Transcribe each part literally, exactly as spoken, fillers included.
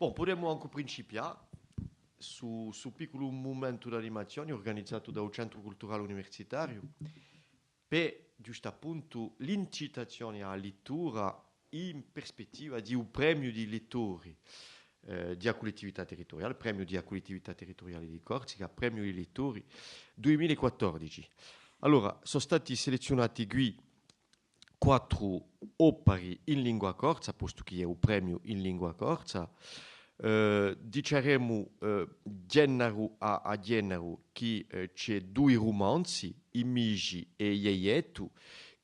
Bon, pudemu ancu principià stu, stu picculu mumentu d'animazioni urganizatu da u Centru Culturale Universitariu per, ghjustappuntu, l'incitazioni à a littura in perspettiva di u premiu di lettori, eh, di a Cullettività Territuriale, premiu di a Cullettività Territuriale di Corsica, premiu di lettori duimila è quattordici. Allora, sò stati seleziunati quì quattru opari in lingua corsa, postu chì hè u premiu in lingua corsa. Eh, diciaremu, eh, gennaru à, à gennaru chì, eh, ci hè dui rumanzi, I Misi è Ieiettu,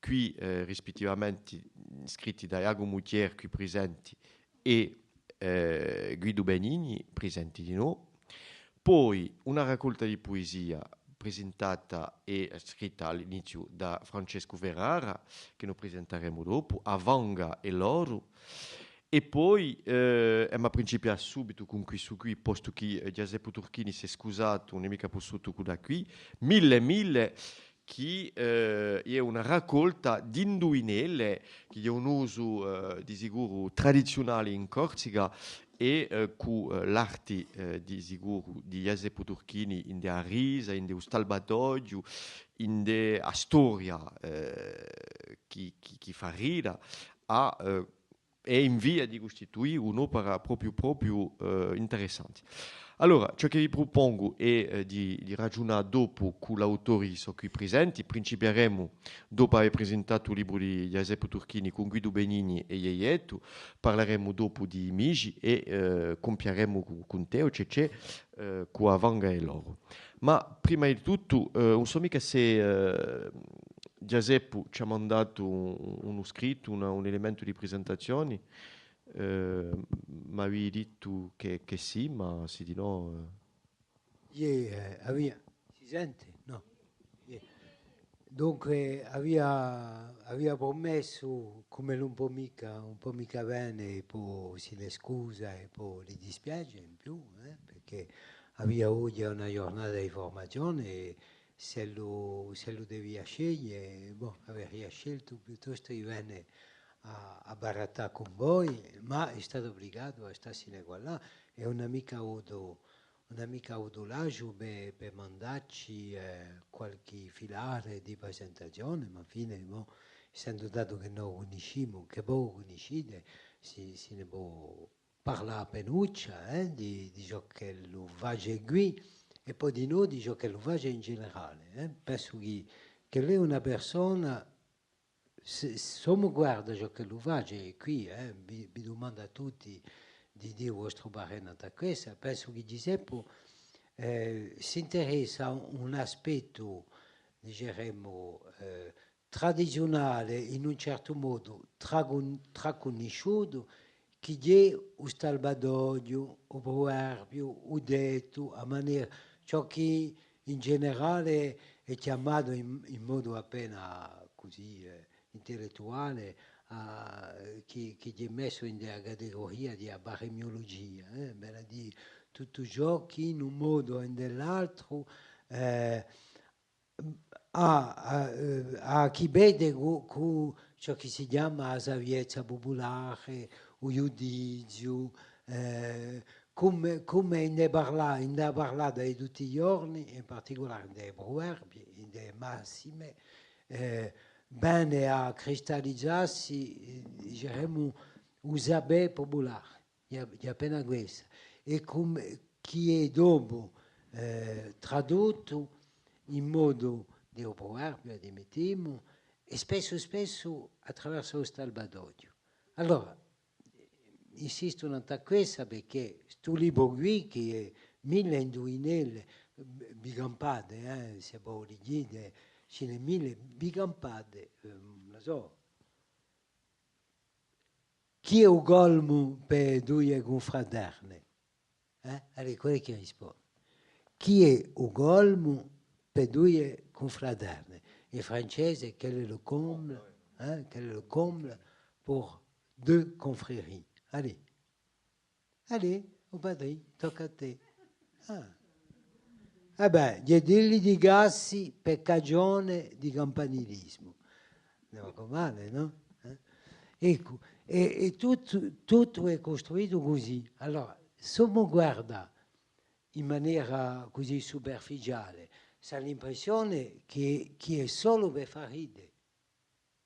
quì, eh, rispittivamenti scritti da Ghjacumu Thiers, quì prisenti, è, eh, Guidu Benigni, prisenti dinò. Poi una raccolta di puesia prisintata è scritta à l'iniziu da Francescu Ferrara, chì no prisentaremu dopu, A Vanga è l'oru. È poi, eh, emu à principià subitu cun quissu quì, postu chì, eh, Ghjaseppu Turchini s'hè scusatu, ùn hè micca pussutu cuddà quì, Mille Mille, chì, eh, hè una raccolta d'induvinelle, chì hè un usu, eh, di sicuru tradiziunali in Corsica, è, eh, cù, eh, l'arti, eh, di sicuru di Ghjaseppu Turchini, ind'è a risa, ind'è u stalbatoghju, ind'è a storia, eh, chì, chì, chì fà rida, hà, eh, hè in via di custituì un'opara propiu, propiu, eh, interessante. Allora, ciò chì vi prupongu hè, eh, di, di ragiunà dopu cù l'autori chì sò quì prisenti. Principiaremu, dopu avè prisintatu u libru di Ghjaseppu Turchini, cun Guidu Benigni è Ieiettu, parlaremu dopu di I Misi è, eh, cumpiaremu cù, cun tè, o Cecè, eh, cù A Vanga è l'oru. Ma prima di tuttu, eh, ùn sò micca s'è, eh, Ghjaseppu ci hà mandatu un, unu scrittu, una, un elementu di prisentazioni, eh, m'avii dittu chì, chì sì, ma sì di nò, eh. Iè, eh, avia, si sente? Nò. Iè. Dunque, avia, avia prumessu, cum'ellu ùn pò micca, ùn pò micca vene, è po si ne scusa è po li dispiace in più, eh, perchè avia oghje una ghjurnata di furmazione è s'ellu, s'ellu devia sceglie, bon, averia sceltu piuttostu di vene à, à barattà cun voi, ma hè statu ubligatu à starsene quallà è ùn hà micca avutu, ùn hà micca avutu l'asgiu per, per mandacci, eh, qualchì filare di presentazione, ma infine, bon, essendu datu chì no u cunniscimu, chì voi u cunniscite, si, si ne pò parlà appenuccia, eh, di, di ciò ch'ellu face quì, è po dinò di ciò ch'ellu face in generale, eh. Pensu chì, ch'ellu hè una persona, s'omu guarda ciò ch'ellu face quì, eh, vi, vi dumandu à tutti di dì u vostru parè nant'à quessa, pensu chì Ghjiseppu, eh, s'interessa à un aspettu, diceremu, eh, tradiziunale, in un certu modu, tracun-, tracunnisciutu, chì hè u stalbatoghju, u pruverbiu, u dettu, a manera, ciò chì in generale hè chjamatu in, in modu appena cusì, eh, intellettuale, a, chì, chì hè messu in a categuria di a paremiulugia, eh, vale à dì tuttu ciò chì in un modu o in l'altru, eh, hà, hà, eh, hà à chì vede cù, cù ciò chì si chjama a saviezza pupulare, u ghjudiziu, eh, cum'è, cum'è in e parla-, in a parlata di tutti i ghjorni, in particulare in i pruverbii, in e massime, eh, vene à cristallizassi, eh, diceremu, u sapè pupulare. Hè, hè appena quessa. È cum'è chì hè dopu, eh, traduttu in modu di u pruverbiu, ammettimu, è spessu, spessu attraversu u stalbatoghju. Allora, insistu nant'à quessa, perchè stu libru quì, chì hè mille induvinelle, vi campate, eh, s'è vo u lighjite, ci n'hè mille, vi campate, eh, ùn la sò, Chì hè u colmu per duie cunfraterne? Eh? Allez, quale hè chì risponde? Chì hè u colmu per duie cunfraterne? In francese, quel est le comble, eh? Quel est le comble pour deux confréries? Allez. Allez, o Patrì, tocca à tè. Ah. Eh bè, hè di litigassi per cagione di campanilisimu. Ùn hè male, nò? Eh? Eccu, è, è tuttu, tuttu hè custruitu cusì. Allora, s'omu guarda in manera cusì superficiale, s'hà l'impressione chì, chì hè solu per fà ride.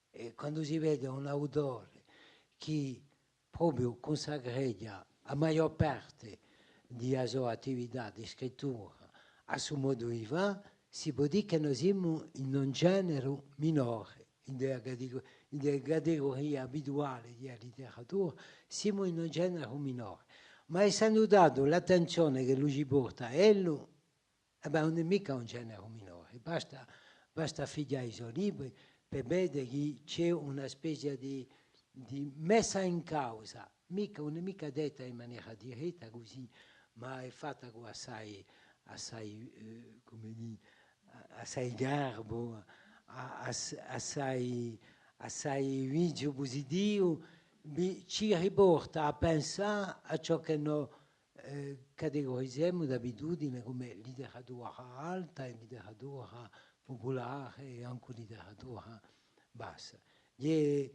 È quandu si vede un autore chì propiu cunsacreghja a maiò parte di a so attività di scrittura à su modu di fà, si pò dì chì no simu in un generu minore, in a catego-, in a categuria abituale di a literatura, simu in un generu minore. Ma essendu datu l'attenzione ch'ellu ci porta ellu, eh bè, ùn hè micca un generu minore, basta, basta à fighjà i so libri per vede chì ci hè una spezia di, di messa in causa, micca, ùn hè micca detta in manera diretta cusì, ma hè fatta cù assai, assai, eh, cumu dì, assai garbu, a-, ass-, assai, assai viziu pusitivu, vi-, ci riporta à pensà à ciò chì no eh, categurizemu d'abitudine cum'è literatura alta è literatura pupulare è ancu literatura bassa. Hè,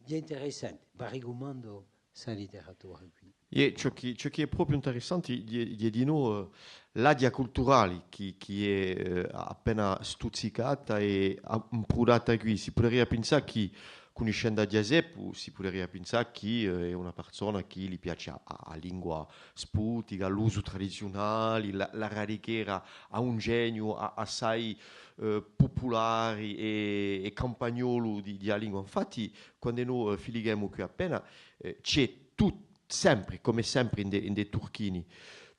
hè interessante, v'arricumandu sta literatura quì. Iè, ciò chì, ciò chì hè propiu interessante, hè, hè dinò, eh, l'aghja culturale chì, chì hè, eh, appena stuzzicata è a-, imprudata quì. Si puderia pensà chì cunniscendu à Ghjaseppu, si puderia pensà chì, eh, hè una persona chì li piace a, a, a lingua sputica, l'usu tradiziunali, la, l'arradichera à un geniu a-, assai, eh, pupulari è, è campagnolu di, di a lingua. Infatti, quandu no, eh, filighemu quì appena, eh, ci hè tut-, sempri, cum'è sempri in i, in i Turchini,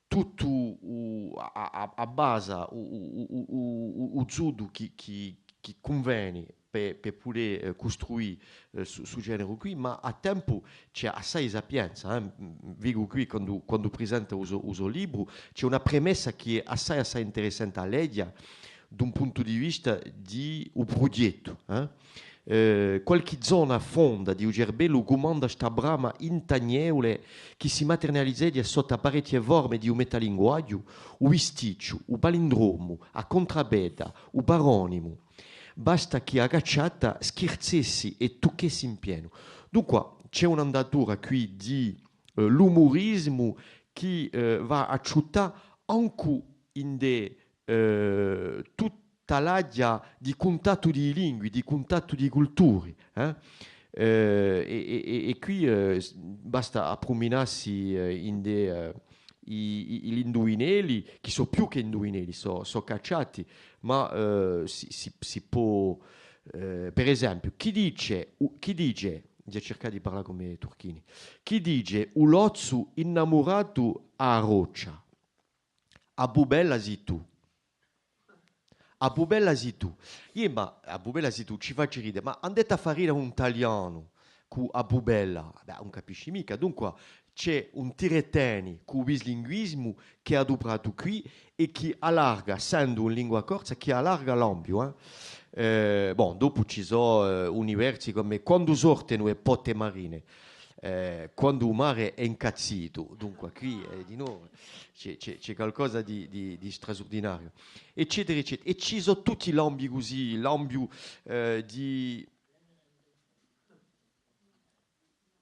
tuttu u, a, a, a basa, u, u, u zuddu chì, chì, chì cunveni per, per pudè, eh, custruì, eh, su, su generu quì, ma à tempu ci hè assai sapienza, eh. Vicu quì, quandu, quandu prisenta u so, u so libru, ci hè una premessa chì hè assai, assai interessante à leghja, d'un puntu di vista di u prughjettu, eh. Eh, qualchì zona fonda di u cerbellu cumanda sta brama intagnevule chì si materializeghja sottu à parechje forme di u metalinguaghju, u visticciu, u palindromu, a contrabedda, u paronimu. Basta chì a cacciata schirzessi è tucchessi in pienu. Dunqua, ci hè un'andatura quì di, eh, l'umurisimu chì, eh, và à ciuttà ancu indè, eh, tutta l'aghja di cuntattu di lingui, di cuntattu di culturi, eh? Eh, è, è, è, è quì, eh, s-, basta à pruminassi, eh, indè, eh, i, i, i, l'induvinelli, chì sò più chè induvinelli, sò, sò cacciati, ma, eh, si, si, si pò, eh, per esempiu, chì dice, u, chì dice, aghju à circà di parlà cum'è Turchini, chì dice u lozzu innamuratu à a roccia? A bubella sì tù. A bubella sì tù. Iè, ma a bubella sì tù ci face ride, ma andeti à fà ride à un talianu cù a bubella, bè, ùn capisci micca. Dunqua, ci hè un tira è teni cù u bislinguisimu chì hè adupratu quì è chì allarga, essendu in lingua corsa, chì allarga l'ambiu, eh. Eh, bon, dopu ci sò, eh, universi cum'è Quandu sortenu e pote marine, eh, quandu u mare hè incazzitu. Dunqua, quì, eh, dinò, ci hè, ci hè, ci hè qualcosa di, di, di strasurdinariu, eccetera, eccetera. È ci sò tutti l'ambii cusì, l'ambiu, eh, di,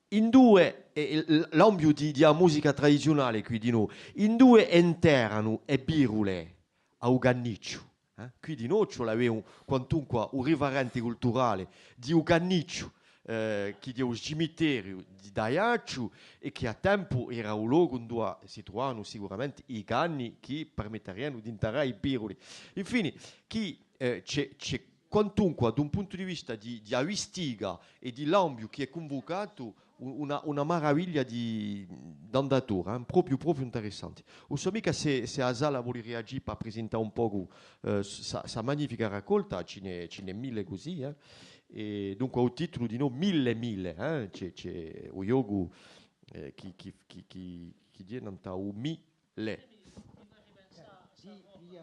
induve, eh, l-, l'ambiu di, di a musica tradiziunale quì dinò, induve interanu e pirule à u cannicciu. Eh? Quì dinò ci vole à avè un, quantunqua, un riferente culturale di u cannicciu, eh, chì hè u cimiteriu di d'Aiacciu è chì à tempu era u locu induve si truvavanu sicuramente i canni chì permettarianu d'intarrà i piruli. Infine, chì, eh, ci hè, ci hè quantunqua, d'un puntu di vista di, di a vistica è di l'ambiu chì hè cunvucatu, u-, una, una maraviglia di, d'andatura, eh, propiu, propiu interessante. Ùn sò micca s'è, s'è a sala voli riagì pà prisintà un pocu, eh, sta, sta magnifica raccolta, ci n'hè, ci n'hè mille cusì, eh. È dunqua u titulu dinò, Mille Mille, eh, ci hè, ci hè u ghjocu, eh, chì, chì, chì, chì, chì hè nant'à u mille. Dì, dì,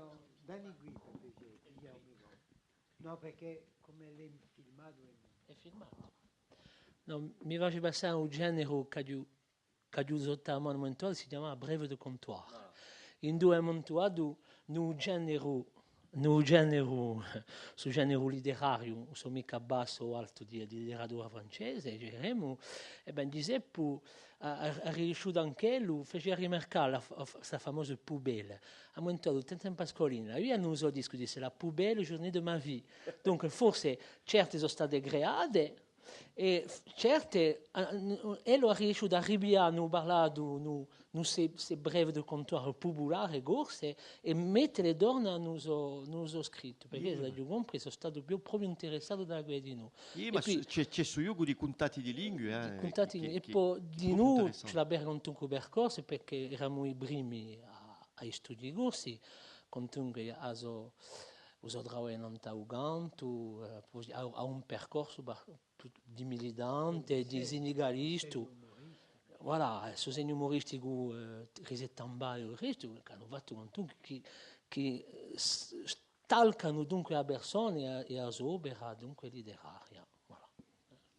dani quì, per piacè, dì un micro. Nò, perchè cum'ellu hè filmatu, hè... Hè filmatu. Nò, mi face passà à u generu ch'aghju, ch'aghju sottu à a manu mumentu, si chjama brèves de comptoir. Ah. Induve hè muntuatu un generu in u generu, stu generu literariu, ùn sò micca bassu o altu di, di literatura francese, diremu, è bè, Ghjiseppu hà, hà, hà riesciutu anch'ellu, fece rimarcà la f-, f-, sta famosa poubelle. À un mumentu datu, Tintin Pasqualini, l'avia in u so discu, disse: "La poubelle journée de ma vie." Dunque, forse certe sò state create, è f-, certe, ah, n-, ellu hà riesciutu à ripiglià in u parlatu, in u, in ste, ste breve di comptoir pupulare corse, è mettele torna in u so, in u so scrittu, perchè, s'aghju cumpresu, sò statu più propiu interessatu da quelli di noi. Iè, è ma poi, ci hè, ci hè stu ghjocu di cuntatti di lingui, eh, di cuntatti, chì, è chì, poi chì di noi ci l'avemu ancu percorsu, perchè eramu i primi à, à i studii corsi, quantunque à so, u so travagliu nant'à u cantu, eh, poi à, à un percorsu par-, di militante, di sindicalistu. Voilà, eh, stu segnu umoristicu, eh, Risetta in Balla, u restu, ch'anu fattu quantunque chì, chì, eh, s-, stalcanu dunque a persona è a, è a so opera, dunque, literaria. Voilà.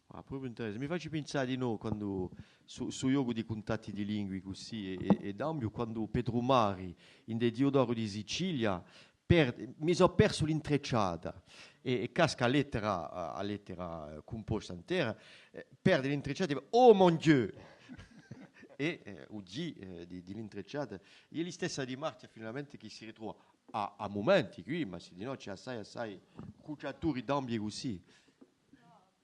Ah, propiu interessante. Mi face pinsà dinò quandu stu, stu ghjocu di cuntatti di lingui cusì è, è, è d'ambiu, quandu Petru Mari, in De Diodoro di Sicilia, per-, mi sò persu l'intrecciata, è, è casca a lettera, a lettera, eh, cumposta intera, eh, perde l'intrecciata, dice: "Oh mon Dieu!" È, eh, u G, eh, di, di l'intrecciata, hè listessa dimarchja finalmente chì si ritrova à, à mumenti quì, ma sì dinò ci hè assai, assai cucciaturi d'ambie cusì.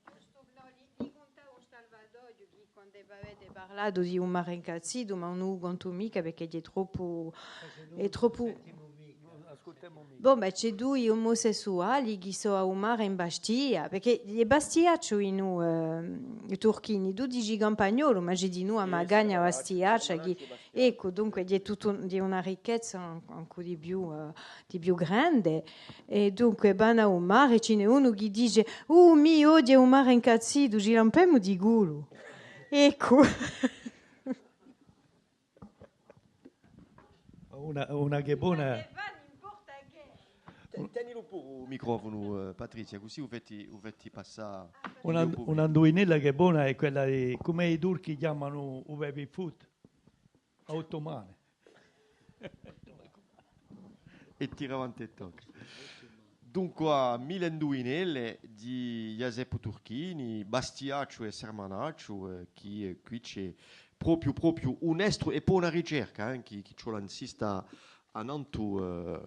Ghjustu, nò, li, li cuntava u stalvatoghju chì quandu avete parlatu di u mare incazzitu, ma ùn u contu micca perchè hè troppu, hè troppu. Bon, bè, ci hè dui omusessuali chì sò à u mare in Bastia, perchè hè bastiacciu in u, eh, Turchini, tù dici campagnolu, ma ci hè dinù a magagna bastiaccia chì, eccu, dunque, hè tuttu un, hè una ricchezza an-, ancu di più, eh, di più grande. È dunque, vanu à u mare, ci n'hè unu chì dice: "Uh, mì, oghje hè u mare incazzitu, ci lampemu di culu." Eccu. Una, una ghjebona. Te-, tenilu puru u microfonu, eh, Patrizia, cusì u feti, u feti passà. Una, una induvinella ghjebona hè quella di, cum'è i Turchi chjamanu u baby foot. À ottu mani. È tira avanti è tocca. Dunque, mille induvinelle di Ghjaseppu Turchini, Bastiacciu è Sermanacciu, eh, chì, eh, quì ci hè propiu, propiu un estru è po una ricerca, eh, chì, chì ci vole à insista annantu, eh,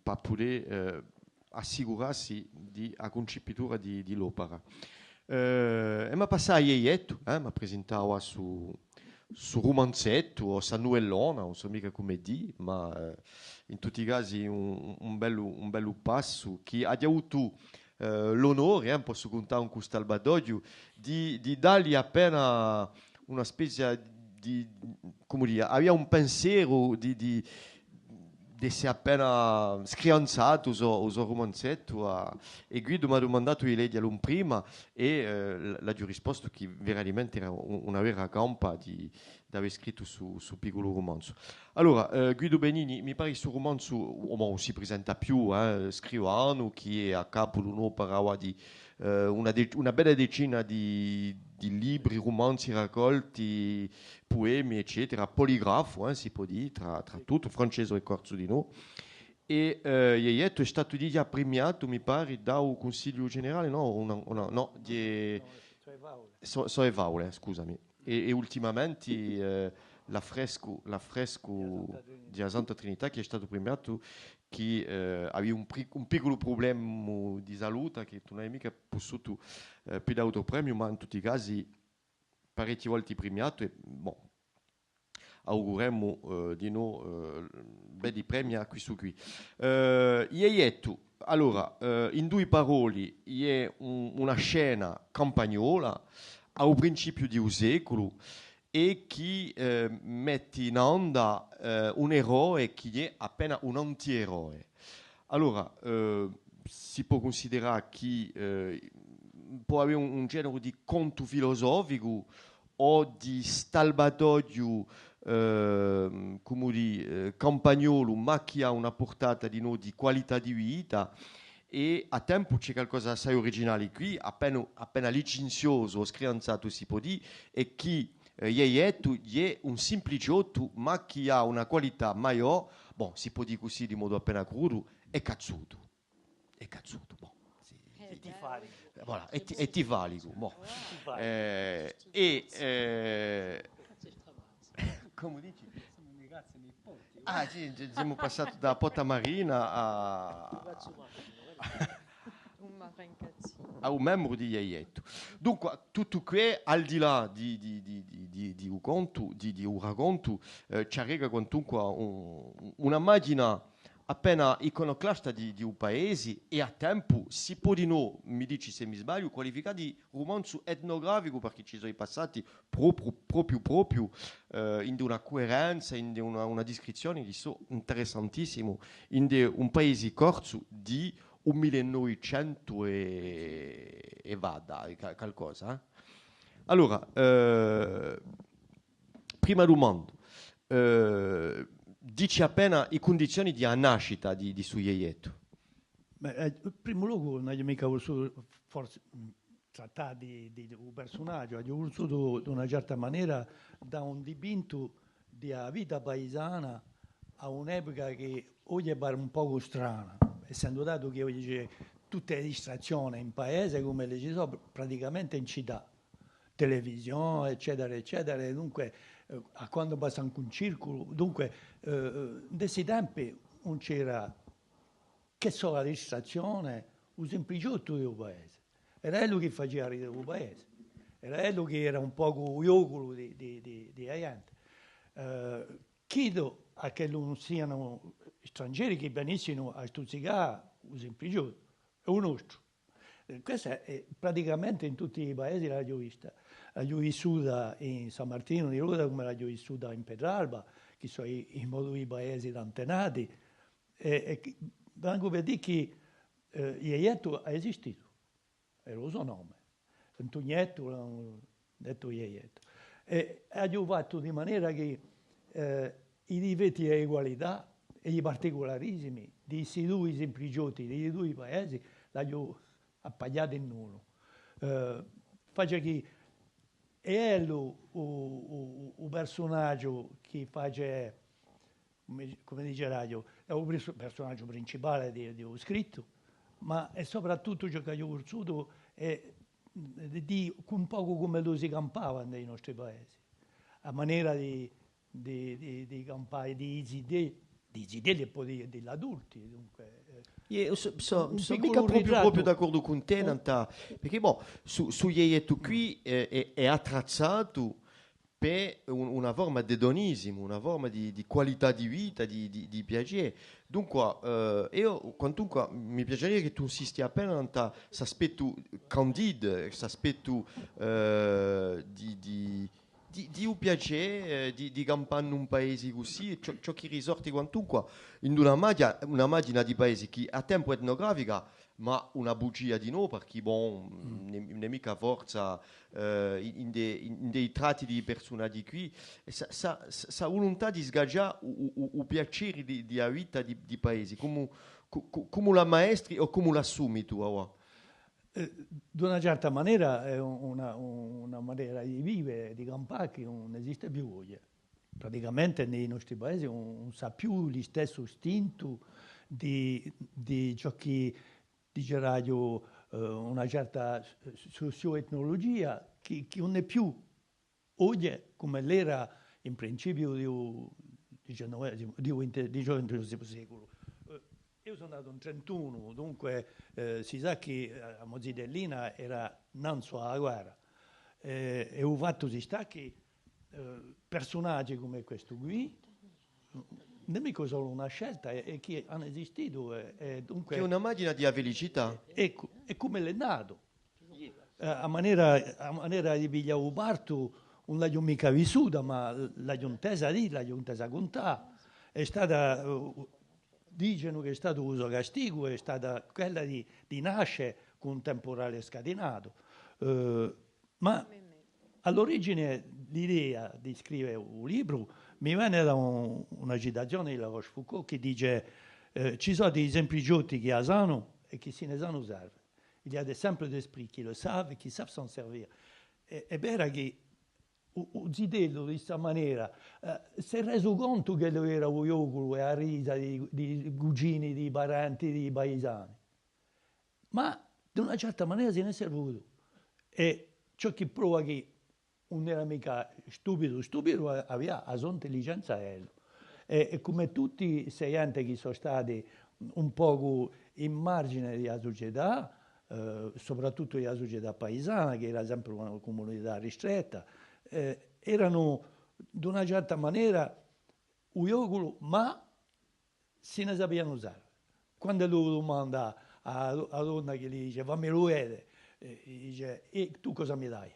pà pudè, eh, assicurassi di a cuncipitura di, di l'opera. Eh, emu à passà à Ghjeghjettu, eh, m'hà prisintatu stu, stu rumanzettu, o sta nuvellona, ùn sò micca cumu dì, ma, eh, in tutti i casi un, un bellu, un bellu passu, chì aghju avutu, eh, l'onore, eh, possu cuntà cù st'albatoghju, di, di dalli appena una spezia di, cumu dì, avia un pensieru di, di, d'esse appena scrianzatu u so, u so rumanzettu, à, è Guidu m'hà dumandatu di leghjelu prima, è, eh, l-, l'aghju rispostu chì veramente era un, una vera campa di, d'avè scrittu stu, stu picculu rumanzu. Allora, eh, Guidu Benigni, mi pare chì stu rumanzu, o, ùn si prisenta più, eh, scrivanu, chì hè à capu d'un'opera di, eh, una de-, una bella decina di, di libri, rumanzi, raccolti, puemi, eccetera, poligrafu, eh, si pò dì, trà, trà tuttu, francese è corsu dinò. È, eh, Ghjeghjettu hè statu digià premiatu, mi pare, da u Cunsigliu Generale, nò? Una, una, nò, di, sò, sò e faule, scusami. È, è ultimamenti, eh, l'affrescu, l'affrescu di a Santa Trinità, chì hè statu premiatu, chì, eh, avia un pri-, un picculu prublemu di saluta, chì ùn hà micca pussutu, eh, piddà l'altru premiu, ma in tutti i casi parechji volti premiatu è, bon, auguremu, eh, dinò, eh, beddi premi à quistu quì. Eh, Ghjeghjettu, allora, eh, in dui paroli, hè un, una scena campagnola à u principiu di u seculu è chì, eh, metti in anda, eh, un eroe chì hè appena un antieroe. Allora, eh, si pò cunsiderà chì, eh, pò avè un, un generu di contu filusoficu o di stalbatoghju, eh, cumu dì, eh, campagnolu, ma chì hà una purtata dinò di qualità di vita, è à tempu ci hè calcosa assai uriginali quì, appena, appena licinziosu o scrianzatu si pò dì, è chì, eh, Ghjeghjettu hè un simpliciottu, ma chì hà una qualità maiò, bon, si pò dì cusì di modu appena crudu, hè cazzutu. hè cazzutu, bon. Sì. Eh, è tifalicu. Voilà, è ti-, è tifalicu, bon. Tifalicu. Eh, è, eh, cumu dici? Simu i cazzi di i porti. Ah, sì, simu passati da a Porta Marina à, un marrone incazzatu, à un membru di Ieiettu. Dunque, tuttu què, al di là di, di, di u contu, di, di u racontu, eh, ci arreca quantunque un, una maghjina appena iconoclasta di, di u paesi, è à tempu, si pò dinò, mi dici s'è mi sbagliu, qualificà di rumanzu etnograficu, perchè ci sò i passati propiu, propiu, propiu, eh, ind'una cuerenza, ind'una, una discrizzioni chì sò interessantissimu, ind'un paesi corsu di u mille novecentu è, è vada, è ca-, calcosa, eh. Allora, eh, prima dumanda, eh, dici appena i cundizioni di a nascita di, di stu Ieiettu. Bè, eh, in primu locu, ùn aghju micca vulsutu, forse, mm, trattà di, di, di u persunagiu, aghju vulsutu, d'una certa manera, dà un dipintu di a vita paisana à un'epica chì oghje pare un pocu strana, essendu datu chì oghje ci hè tutte e distrazzione in paese, cum'elle ci sò praticamente in cità, televisione, eccetera, eccetera, è dunque, eh, à quandu passa ancu un circulu, dunque, eh, eh, in sti tempi ùn c'era chè sola distrazzione, u simpliciottu di u paese. Era ellu chì facia ridere u paese. Era ellu chì era un pocu u ghjoculu di, di, di, di a ghjente. Eh, chì à ch'ellu ùn sianu strangeri chì venissinu à stuzzicà u simpliciottu, hè u nostru. Eh, questa hè praticamente in tutti i paesi l'aghju vista. L'aghju vissuta in San Martinu di Lota, cum'è l'aghju vissuta in Petralba, chì sò i, i mo dui paesi d'antenati. È, è chì, vengu per dì chì, eh, Ieiettu hà esistitu, era u so nome. Antuniettu, dettu Ieiettu. È aghju fattu di manera chì, eh, i difetti è e qualità è i particularisimi di sti dui simpliciotti, di i dui paesi, l'aghju appaghjati in unu. Eh, face chì hè ellu u, u, u, u persunagiu chì face, cum'è, cum'è diceraghju, hè u pers-, persunagiu principale di, di u scrittu, ma hè soprattuttu ciò ch'aghju vulsutu hè di, di, un pocu cum'ellu si campava in i nostri paesi, a manera di, di, di, di campà, di i zitelli, di i zitelli è po di, di l'adulti, dunque, eh, iè, sò, sò, un, un sò picculu micca propiu, ritrattu. Propiu d'accordu cun tè, eh? Nant'à, perchè, bò, stu, stu Ieiettu quì, eh, hè, hè attrazzatu per un, una forma d'edonisimu, una forma di, di qualità di vita, di, di, di piacè. Dunque, eh, eiu, quantunque, mi piaceria chì tù insisti appena nant'à st'aspettu candide, st'aspettu, eh, di, di, di, di u piacè, eh, di, di campà in un paesi cusì, è ciò, ciò chì risorti quantunque in una maghja-, una maghjina di paesi chì à tempu etnografica, ma una bugia dinò, perchè, bon, ùn hè, ùn hè micca forza, eh, in, in de, in, in i tratti di i persunaghji quì, è sta, sta, sta, sta vuluntà di sgaghjà u, u, u, u piaceri di, di a vita di, di paesi, cumu, cu-, cu-, cumu l'ammaestri o cumu l'assumi tù, avà? Eh, d'una certa manera hè un, una, una manera di vive, di campà chì ùn esiste più oghje. Praticamente in i nostri paesi ùn, ùn s'hà più listessu stintu di, di ciò chì diceraghju, eh, una certa s-, s-, socio-etnologia chì, chì ùn hè più oghje, cum'ella era in principiu di u diciannovesimu, di u vinte, di u vintesimu seculu. Eh, eiu sò natu in trentunu, dunque, eh, si sà chì, eh, a mo zitellina era nanzu à a guerra. Eh, è u fattu si stà chì, eh, persunaghji cum'è questu quì, ùn hè micca solu una scelta, hè, hè chì anu esistitu, è, è dunque... Chì hè una maghjina di a felicità. Eccu, è cum'ellu hè natu. Eh, a manera, a manera di piglià u partu, ùn l'aghju micca vissuta, ma l'aghju intesa dì, l'aghju intesa cuntà. Hè stata, eh, dicenu chì hè statu u so castigu, hè stata quella di, di nasce cù un tempurale scatinatu. Eh, ma à l'origine l'idea di scrive u libru mi vene da un, una citazione di La Rochefoucauld chì dice, eh, ci sò di i simpliciotti chì a sanu è chì si ne sanu serve. Il y a des simples d'esprit qui le savent et qui savent s'en servir. Hè, hè vera chì u, u zitellu di sta manera, eh, s'hè resu contu ch'ellu era u ghjoculu è a risa di, di cugini, di parenti, di paisani. Ma d'una certa manera si n'hè servutu. È ciò chì prova chì ùn era micca stupidu, stupidu, a-, avia a so intelligenza ellu. È, è cum'è tutti sti ghjenti chì sò stati un pocu in margine di a sucetà, eh, soprattuttu di a sucetà paisana, chì era sempre una cumunità ristretta, eh, eranu d'una certa manera u ghjoculu, ma si ne sapianu usà. Quand'ellu dumanda à, à a donna chì li dice: "Fammilu vede", eh, dice: "È tù cosa mi dai?"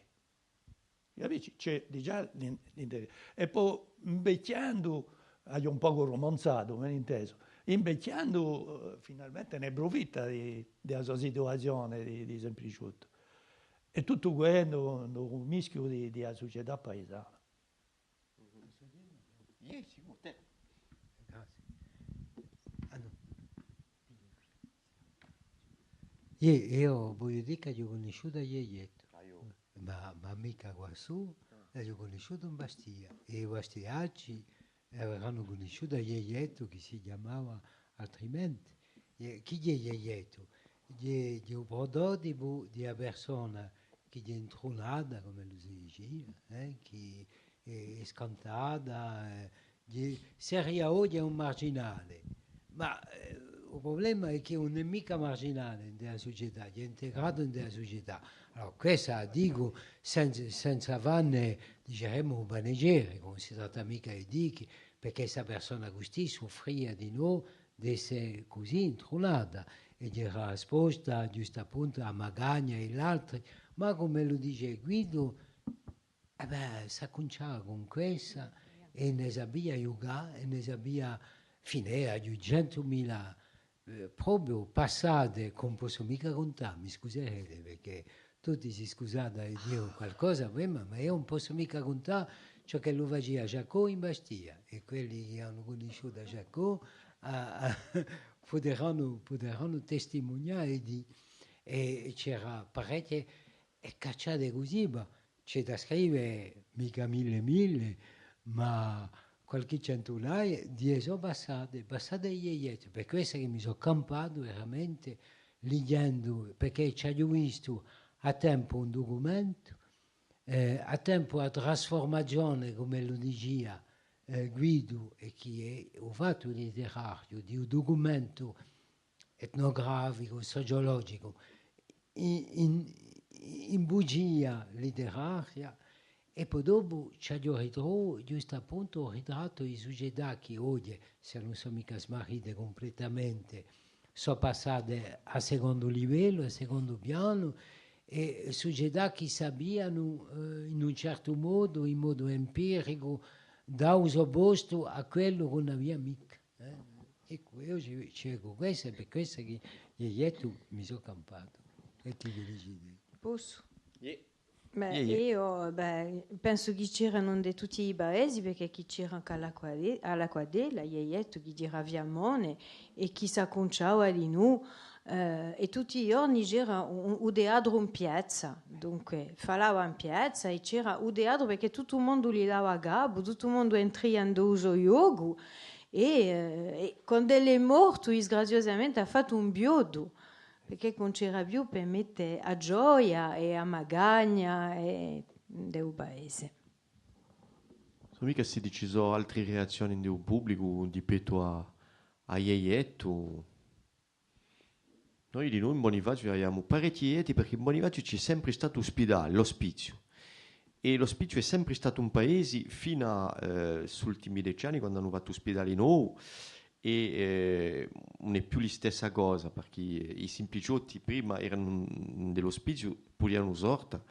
Capisci? Ci hè digià l'in-, l'inter-, è po invechjendu, aghju un pocu rumanzatu, ben intesu, invechjendu, eh, finalmente ne prufitta di, di a so situazione di, di sempliciottu. È tuttu què hè un, un mischiu di, di a sucetà paisana. Iè, sicuru, tè. Grazie. Ah, nò. Iè, eiu vogliu dì ch'aghju cunnisciutu à Ghjeghjettu. Ah, eiu. Ma, ma micca quassù, l'aghju cunnisciutu in Bastia. È i bastiacci averanu cunnisciutu à Ghjeghjettu chì si chjamava altrimente. È chì hè Ghjeghjettu? Hè, hè u prototipu di a persona chì hè intrunata, cum'ellu si dicia, eh, chì hè, hè scantata, eh, di-, seria oghje un marginale. Ma, eh, u prublema hè chì ùn hè micca marginale in a sucetà, hè integratu in a sucetà. Allora, quessa a dicu senza, senza fanne, diceremu, u panegiricu, ùn si tratta micca di dì chì, perchè sta persona custì suffria dinò d'esse cusì intrunata, è era esposta ghjustappuntu à a magagna è l'altri, ma cum'ellu dice Guidu, eh bè, s'accunciava cun quessa è ne sapia ghjucà è ne sapia finì à duiecentumila, eh, propiu passate, ch'ùn possu micca cuntà, mi scuserete, perchè tutti si scusate di dì qualcosa, ma, ma eiu ùn possu micca cuntà ciò ch'ellu facia Jacot in Bastia, è quelli chì anu cunnisciutu à Jacot, à, à, puderanu, puderanu testimunià è dì, è c'era parechje, è cacciate cusì, ma ci hè da scrive micca mille è mille, ma qualchì centunaia di e so passate, passate di Ghjeghjettu, per quessa chì mi sò campatu veramente lighjendu, perchè ci aghju vistu à tempu un ducumentu, eh, à tempu a trasfurmazione, cum'ellu dicia, eh, Guidu, è chì hè u fattu litterariu di un ducumentu etnograficu, sociologicu, in, in, in bugia litteraria, è po dopu ci aghju ritrovu ghjustappuntu u ritrattu di sucetà chì oghje, s'ellu ùn sò micca smarrite cumpletamente, sò passate à secondu livellu, à secondu pianu, è sucetà chì sapianu, eh, in un certu modu, in modu empiricu, dà u so postu à quellu chì ùn avia micca. Eh? Eccu, eiu ci, ci vecu quessa, hè per quessa chì, chì eiu mi sò campatu. È ti feliciti. Possu? Iè. Bè, Iè, iè. Eiu, bè, pensu chì c'eranu in tutti i paesi, perchè chì c'era ancu à l'Acquade-, à l'Acquadella, Ghjeghjettu chì ghjera fiamone è chì s'accunciava dinù, eh, è tutti i ghjorni c'era un, un, u teatru in piazza, dunque, falava in piazza è c'era u teatru perchè tuttu u mondu li dava capu, tuttu u mondu entria in u so ghjocu, è, eh, è quand'ellu hè mortu, disgraziosamente, hà fattu un bioddu, perchè ùn c'era più per mette a gioia è a magagna è, di u paese. Sò micca s'iddi ci sò altri reazzioni di u publicu di pettu à, à Ghjeghjettu. Noi dinò in Bunifaziu aviamu parechji ghjetti, perchè in Bunifaziu ci hè sempri statu u spidali, l'ospiziu. È l'ospiziu hè sempri statu un paesi finu à, eh, st'ultimi deci anni, quandu anu fattu u spidali novu, è, eh, ùn hè più listessa cosa, perchè i simpliciotti prima eranu in l'ospiziu, pudianu sorta,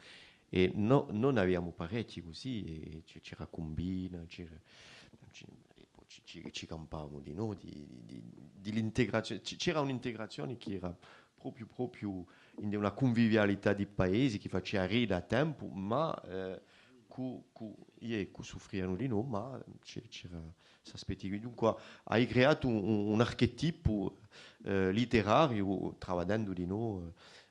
è no, no n'aviamu parechji cusì, è ci, c'era Cumbina, c'era, ci, è po ci, ci, ci campavamu dinò, di, di, di, di l'integrazione, ci, c'era un'integrazione chì era propiu, propiu in una cunvivialità di paesi chì facia ride à tempu, ma, eh, cù, cù, iè, cù suffrianu dinò, ma ci, c'era s'aspetti. Dunque, hai creatu un, un, un archetipu, eh, litterariu, travadendu dinò,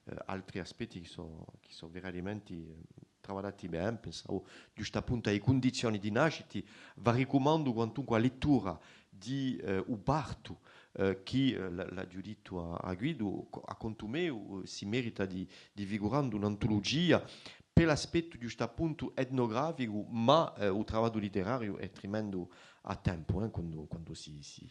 eh, altri aspetti chì sò, chì sò veramenti, eh, travaddati bè, pensavu, ghjustappuntu à e cundizioni di nascita, v'arricumandu quantunque a lettura di, eh, u partu, eh, chì, eh, l-, l'aghju dittu à, à Guidu, co-, à contu meu, eh, si merita di, di figurà in un'antulugia per l'aspettu ghjustappuntu etnograficu, ma, eh, u travagliu litterariu hè trimendu à tempu, eh, quandu, quandu si, si,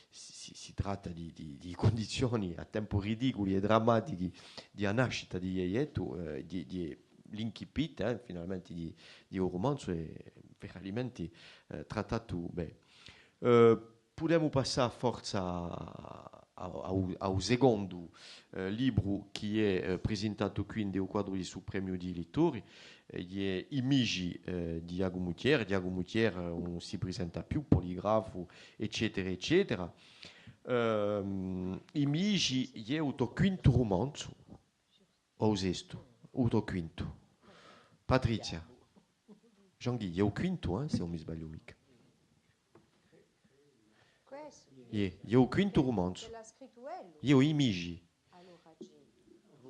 si, si, si tratta di, di, di cundizioni à tempu ridiculi è drammatichi di a nascita di Ghjeghjettu, eh, di, di l'incipit, eh, finalmenti di, di u rumanzu hè veramenti, eh, trattatu bè. Eh, pudemu passà forsa à, à, à u, à u secondu, eh, libru chì hè, eh, prisintatu quì in u quadru di stu premiu di lettori, eh, hè I Migi, eh, di Ghjacumu Thiers. Ghjacumu Thiers, eh, ùn si prisenta più, poligrafu, eccetera, eccetera. Ehm, I Migi hè u to quintu rumanzu, o u sestu, u to quintu. Patrizia. Jean-Guy, hè u quintu, eh, s'e ùn mi sbagliu micca. Questu? Iè, hè u quintu rumanzu. Chì l'hà scrittu ellu? Iè, I Migi. Allora, ci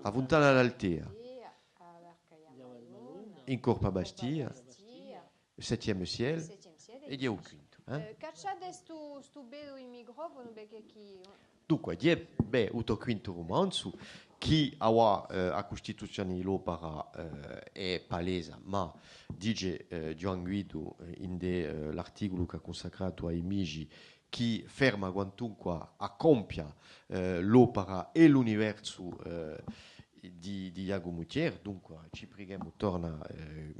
A Funtana d'Altea. Iè, a Barca di a Madonna. In corpu à Bastia. Bastia. Septième ciel. Septième ciel. È hè u quintu, eh? Eh, cacciate stu, stu bellu di microfonu, perchè chì Dunque, hè, bè, u to quintu rumanzu, chì avà, eh, a custituzione di l'opera, eh, hè palesa, ma dice, eh, Ghjuvan Guidu, eh, ind'è, eh, l'articulu ch'hà cunsacratu à I Migi, chì ferma quantunque à compia, eh, l'opera è l'universu, eh, di, di Ghjacumu Thiers, dunque, ci prighemu, torna, eh,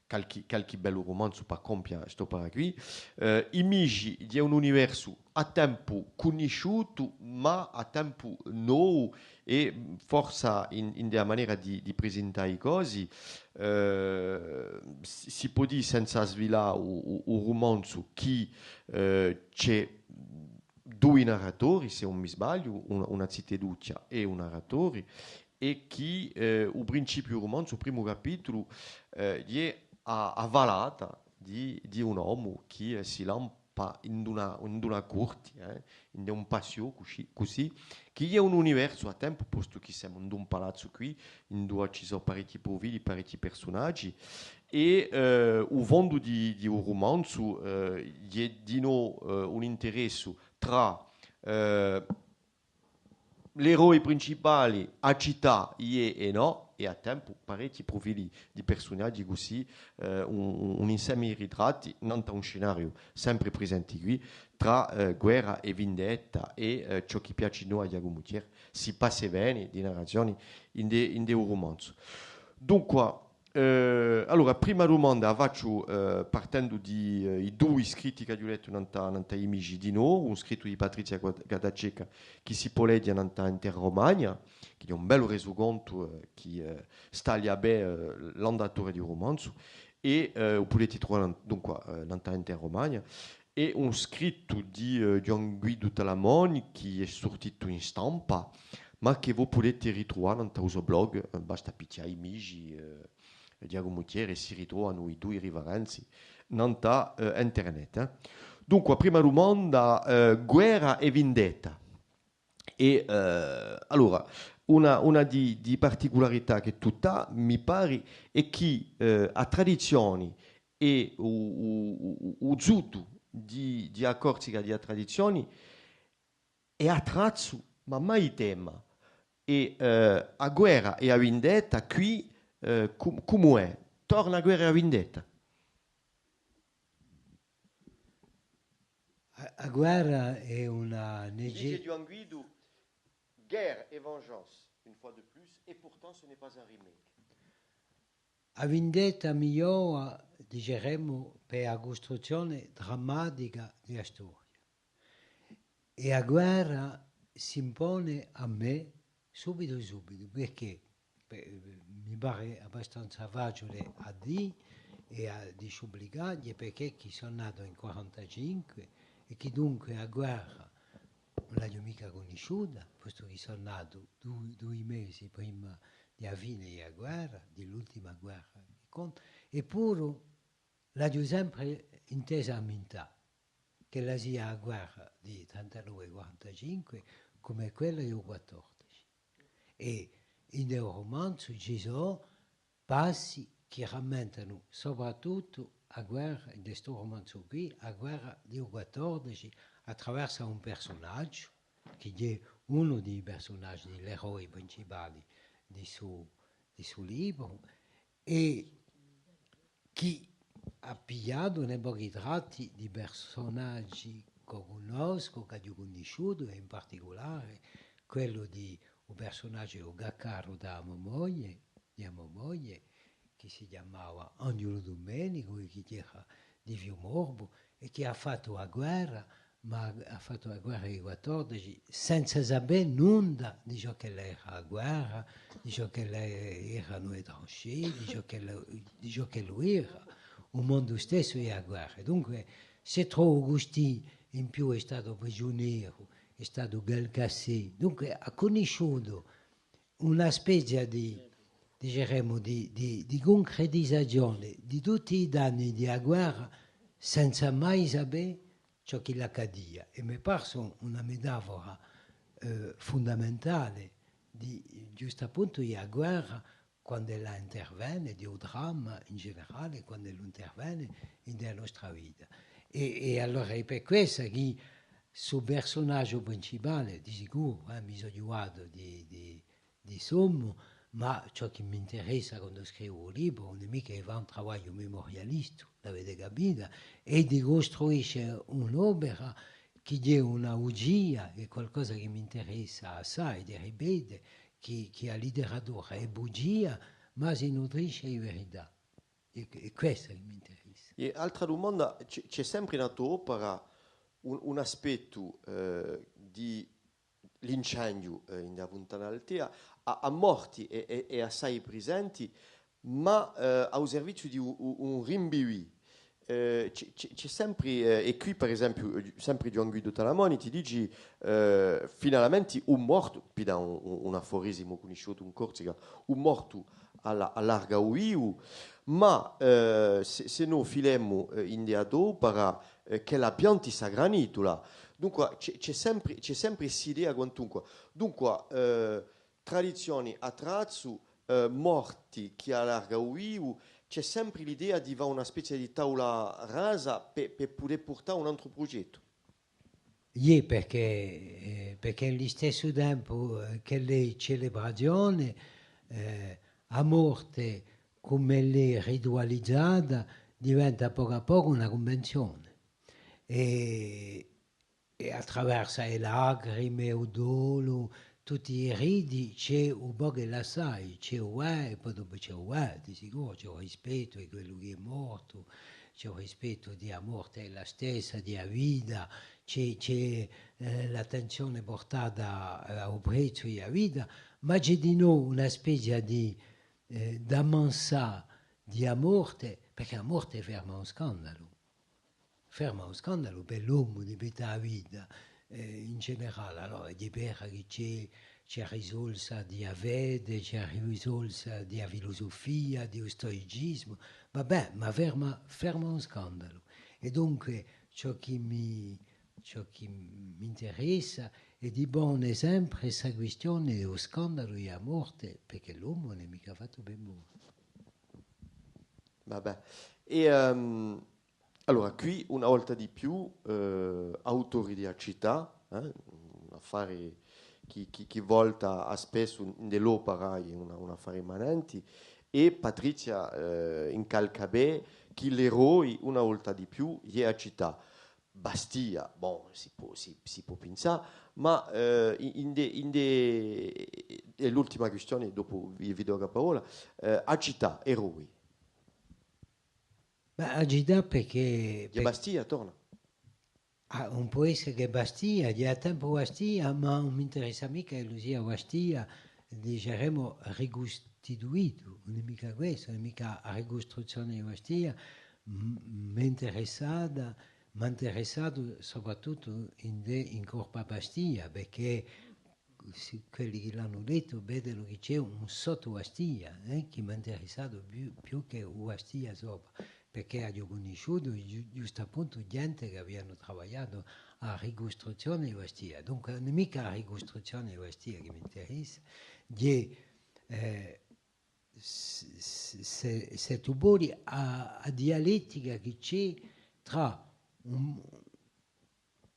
calchi, calchi bellu rumanzu pà compia st'opera quì. Eh, I Migi hè un universu à tempu cunnisciutu, ma à tempu novu, è forsa in, in a manera di, di prisintà i cosi, eh, si, si pò dì senza svilà u, u, u rumanzu chì, eh, ci hè dui narratori, s'e ùn mi sbagliu, una, una zitedduccia è un narratori, è chì, eh, u principiu di u rumanzu, u primu capitulu, eh, hè a, a falata di, di un omu chì, eh, si lampa in una, in una curti, eh, in un passiò cusì, cusì, chì hè un universu à tempu, postu chì semu in un palazzu quì, induva ci sò parechji prufili, parechji persunaghji, è, eh, u fondu di, di u rumanzu, eh, hè dinò, eh, un interessu trà, eh, l'eroi principali, a cità, iè è nò, è à tempu parechji prufili di persunaghji cusì, eh, un, un, un inseme di ritratti, nant'à un scenariu sempre prisenti quì, trà, eh, guerra è vindetta è, eh, ciò chì piaci à noi à Ghjacumu Thiers, si passa è veni di narrazioni ind'è, ind'è u rumanzu. Dunque, Eh, allora, prima dumanda a facciu, eh, partendu di, eh, i dui scritti ch'aghju lettu nant'à, nant'à I Migi dinò, un scrittu di Patrizia Gua-, Gattaceca chì si pò leghje nant'à Interromania, chì hè un bellu resucontu, eh, chì, eh, staglia bè, eh, l'andatura di u rumanzu, è, eh, u pudeti truvà nan-, dunque, eh, nant'à Interromania, è un scrittu di, eh, Ghjuvan Guidu Talamoni chì hè surtitu in stampa, ma chì vo pudeti ritruvà nant'à u so blog, eh, basta pichjà I Migi, eh, Ghjacumu Thiers, si ritrovanu i dui riferenzi nant'à, eh, internet, eh. Dunque, prima dumanda, eh, guerra è vindetta. È, eh, allora, una, una di, di particularità chì tù t'hà, mi pari, hè chì, eh, a tradizioni è u, u, u, u zutu di, di a Corsica di a tradizioni hè attrazzu, ma mai tema. È, eh, a guerra è a vindetta, quì, eh, cum-, cumu hè? Torna a guerra è a vindetta? A, a guerra hè una nece-, dice Ghjuvan Guidu, guerre et vengeance, une fois de plus, et pourtant ce n'est pas un remake. A vindetta migliora, diceremu, per a custruzzione drammatica di a storia. È a guerra s'impone à mè subitu subitu, perchè, bè, mi pare abbastanza faciule à dì è à disciublicà, hè perchè chì sò natu in quarantacinque è chì dunque a guerra ùn l'aghju micca cunnisciuta, postu chì sò natu dui, dui mesi prima di a fine di a guerra, di l'ultima guerra chì conta, eppuru l'aghju sempre intesa ammintà, ch'ella sia a guerra di trentanove quarantacinque cum'è quella di u quattordeci. È in u rumanzu ci sò passi chì rammentanu soprattuttu a guerra, in stu rumanzu quì, a guerra di u quattordeci, attraversu à un persunagiu, chì hè unu di i persunaghji, di l'eroi principali di stu, di stu libru, è chì hà pigliatu un pocu i tratti di persunaghji ch'o cunnoscu, ch'aghju cunnisciutu, è in particulare quellu di u persunaghju di u caccaru di a mo moglie, di a mo moglie, chì si chjamava Anghjulu Dumenicu, è chì era di Fiumorbu, è chì hà fattu a guerra, ma hà fattu a guerra di quattordeci, senza sapè nunda di ciò ch'ella era a guerra, di ciò ch'ella eranu e tranchées, di ciò ch'ella, di ciò ch'ellu era u mondu stessu di a guerra. È dunque, si trova custì, in più hè statu prigiuneru, hè statu calcassé. Dunque, hà cunnisciutu una spezia di, diceremu, di, di, di cuncretizazione di tutti i danni di a guerra senza mai sapè ciò chì l'accadia. È m'hè parsu una metafora, eh, fundamentale di, ghjustappuntu, di a guerra quand'ella intervene, di u dramma in generale, quand'ellu intervene in a nostra vita. È, è allora hè per quessa chì stu persunagiu principale, di sicuru, eh, mi sò ghjuvatu di, di, di sommu, ma ciò chì m'interessa quandu scrivu u libru, ùn hè micca di fà un travagliu memorialistu, l'avete capita, hè di custruisce un'opera chì hè una bugia, hè qualcosa chì m'interessa assai, di ripete, chì, chì a literatura hè bugia, ma si nutrisce di verità. Hè, hè quessa chì m'interessa. È altra dumanda, ci hè, ci hè sempre in a to opera un, un aspettu, eh, di l'incendiu, eh, in a Funtana d'Altea, a, a morti hè, hè, hè assai prisenti, ma, eh, à u serviziu di u, u, un rinvivì. Eh, ci hè, ci hè, ci hè sempre, eh, è quì, per esempiu, eh, sempre Ghjuvan Guidu Talamoni ti dici, eh, finalmente u mortu, per dà un, un, un aforisimu cunnisciutu in Corsica, u mortu alla, allarga u vivu, ma, eh, sè, sè no filemu, eh, in a to opera, eh, ch'ella pianti sta granitula. Dunque, ci hè, ci hè sempre, ci hè sempre st'idea quantunque. Dunque, eh, tradizioni à trazzu, eh, morti chì allarga u vivu, ci hè sempre l'idea di fà una spezia di tavula rasa per, per pudè purtà un antru prughjettu. Iè, perchè, eh, perchè in listessu tempu, eh, ch'ella hè celebrazione, eh, a morte, cum'ella hè ritualizata, diventa à pocu à pocu una cunvenzione. È, è attraversu e lacrime, u dolu, tutti i riti, ci hè u pocu è l'assai, ci hè u, eh, è po dopu ci hè u, eh, di sicuru, ci hè u rispettu di quellu chì hè mortu, ci hè u rispettu di a morte ella stessa, di a vita, ci hè, ci hè, eh, l'attenzione purtata à, à u prezzu di a vita, ma ci hè dinò una spezia di, eh, d'ammansà di a morte, perchè a morte ferma u scandalu. Ferma u scandalu per l'omu di pettu à a vita, eh, in generale. Allora, hè vera chì ci hè, ci hè a risorsa di a fede, ci hè a risorsa di a filusufia, di u stoicisimu, va bè, ma ferma, ferma u scandalu. È dunque, ciò chì mi, ciò chì m'interessa hè di pone sempre sta quistione di u scandalu di a morte, perchè l'omu ùn hè micca fattu per mora. Va bè. È, ehm, allora, quì, una volta di più, eh, autori di a cità, eh, un affare chì, chì, chì volta à spessu in l'opera, hè una, un affare immanente, è Patrizia, eh, incalca bè chì l'eroi, una volta di più, hè a cità. Bastia, bon, si pò, si, si pò pinsà, ma, eh, in, in de, in de, hè l'ultima quistione, dopu vi, vi dò a parolla, eh, a cità, eroi. Ma a cità perchè, hè per- Bastia, torna. Ah, ùn pò esse chè Bastia, ghjè à tempu Bastia, ma ùn m'interessa micca ch'ellu sia Bastia, diceremu, ricustituitu, ùn hè micca questu, ùn hè micca a ricustruzzione di Bastia, m-, m'hè interessata, m'hà interessatu soprattuttu in de, in corpu à Bastia, perchè si, quelli chì l'anu lettu vedenu chì ci hè un sottu Bastia, eh, chì m'hà interessatu più, più chè u Bastia sopra, perchè aghju cunnisciutu ghju-, ghjustappuntu ghjente chì avianu travagliatu à a ricustruzzione di Bastia. Dunque, ùn hè micca a ricustruzzione di Bastia chì m'interessa, ghjè, eh, s-, s-, s-, s-, tù voli a, a dialettica chì ci hè trà un,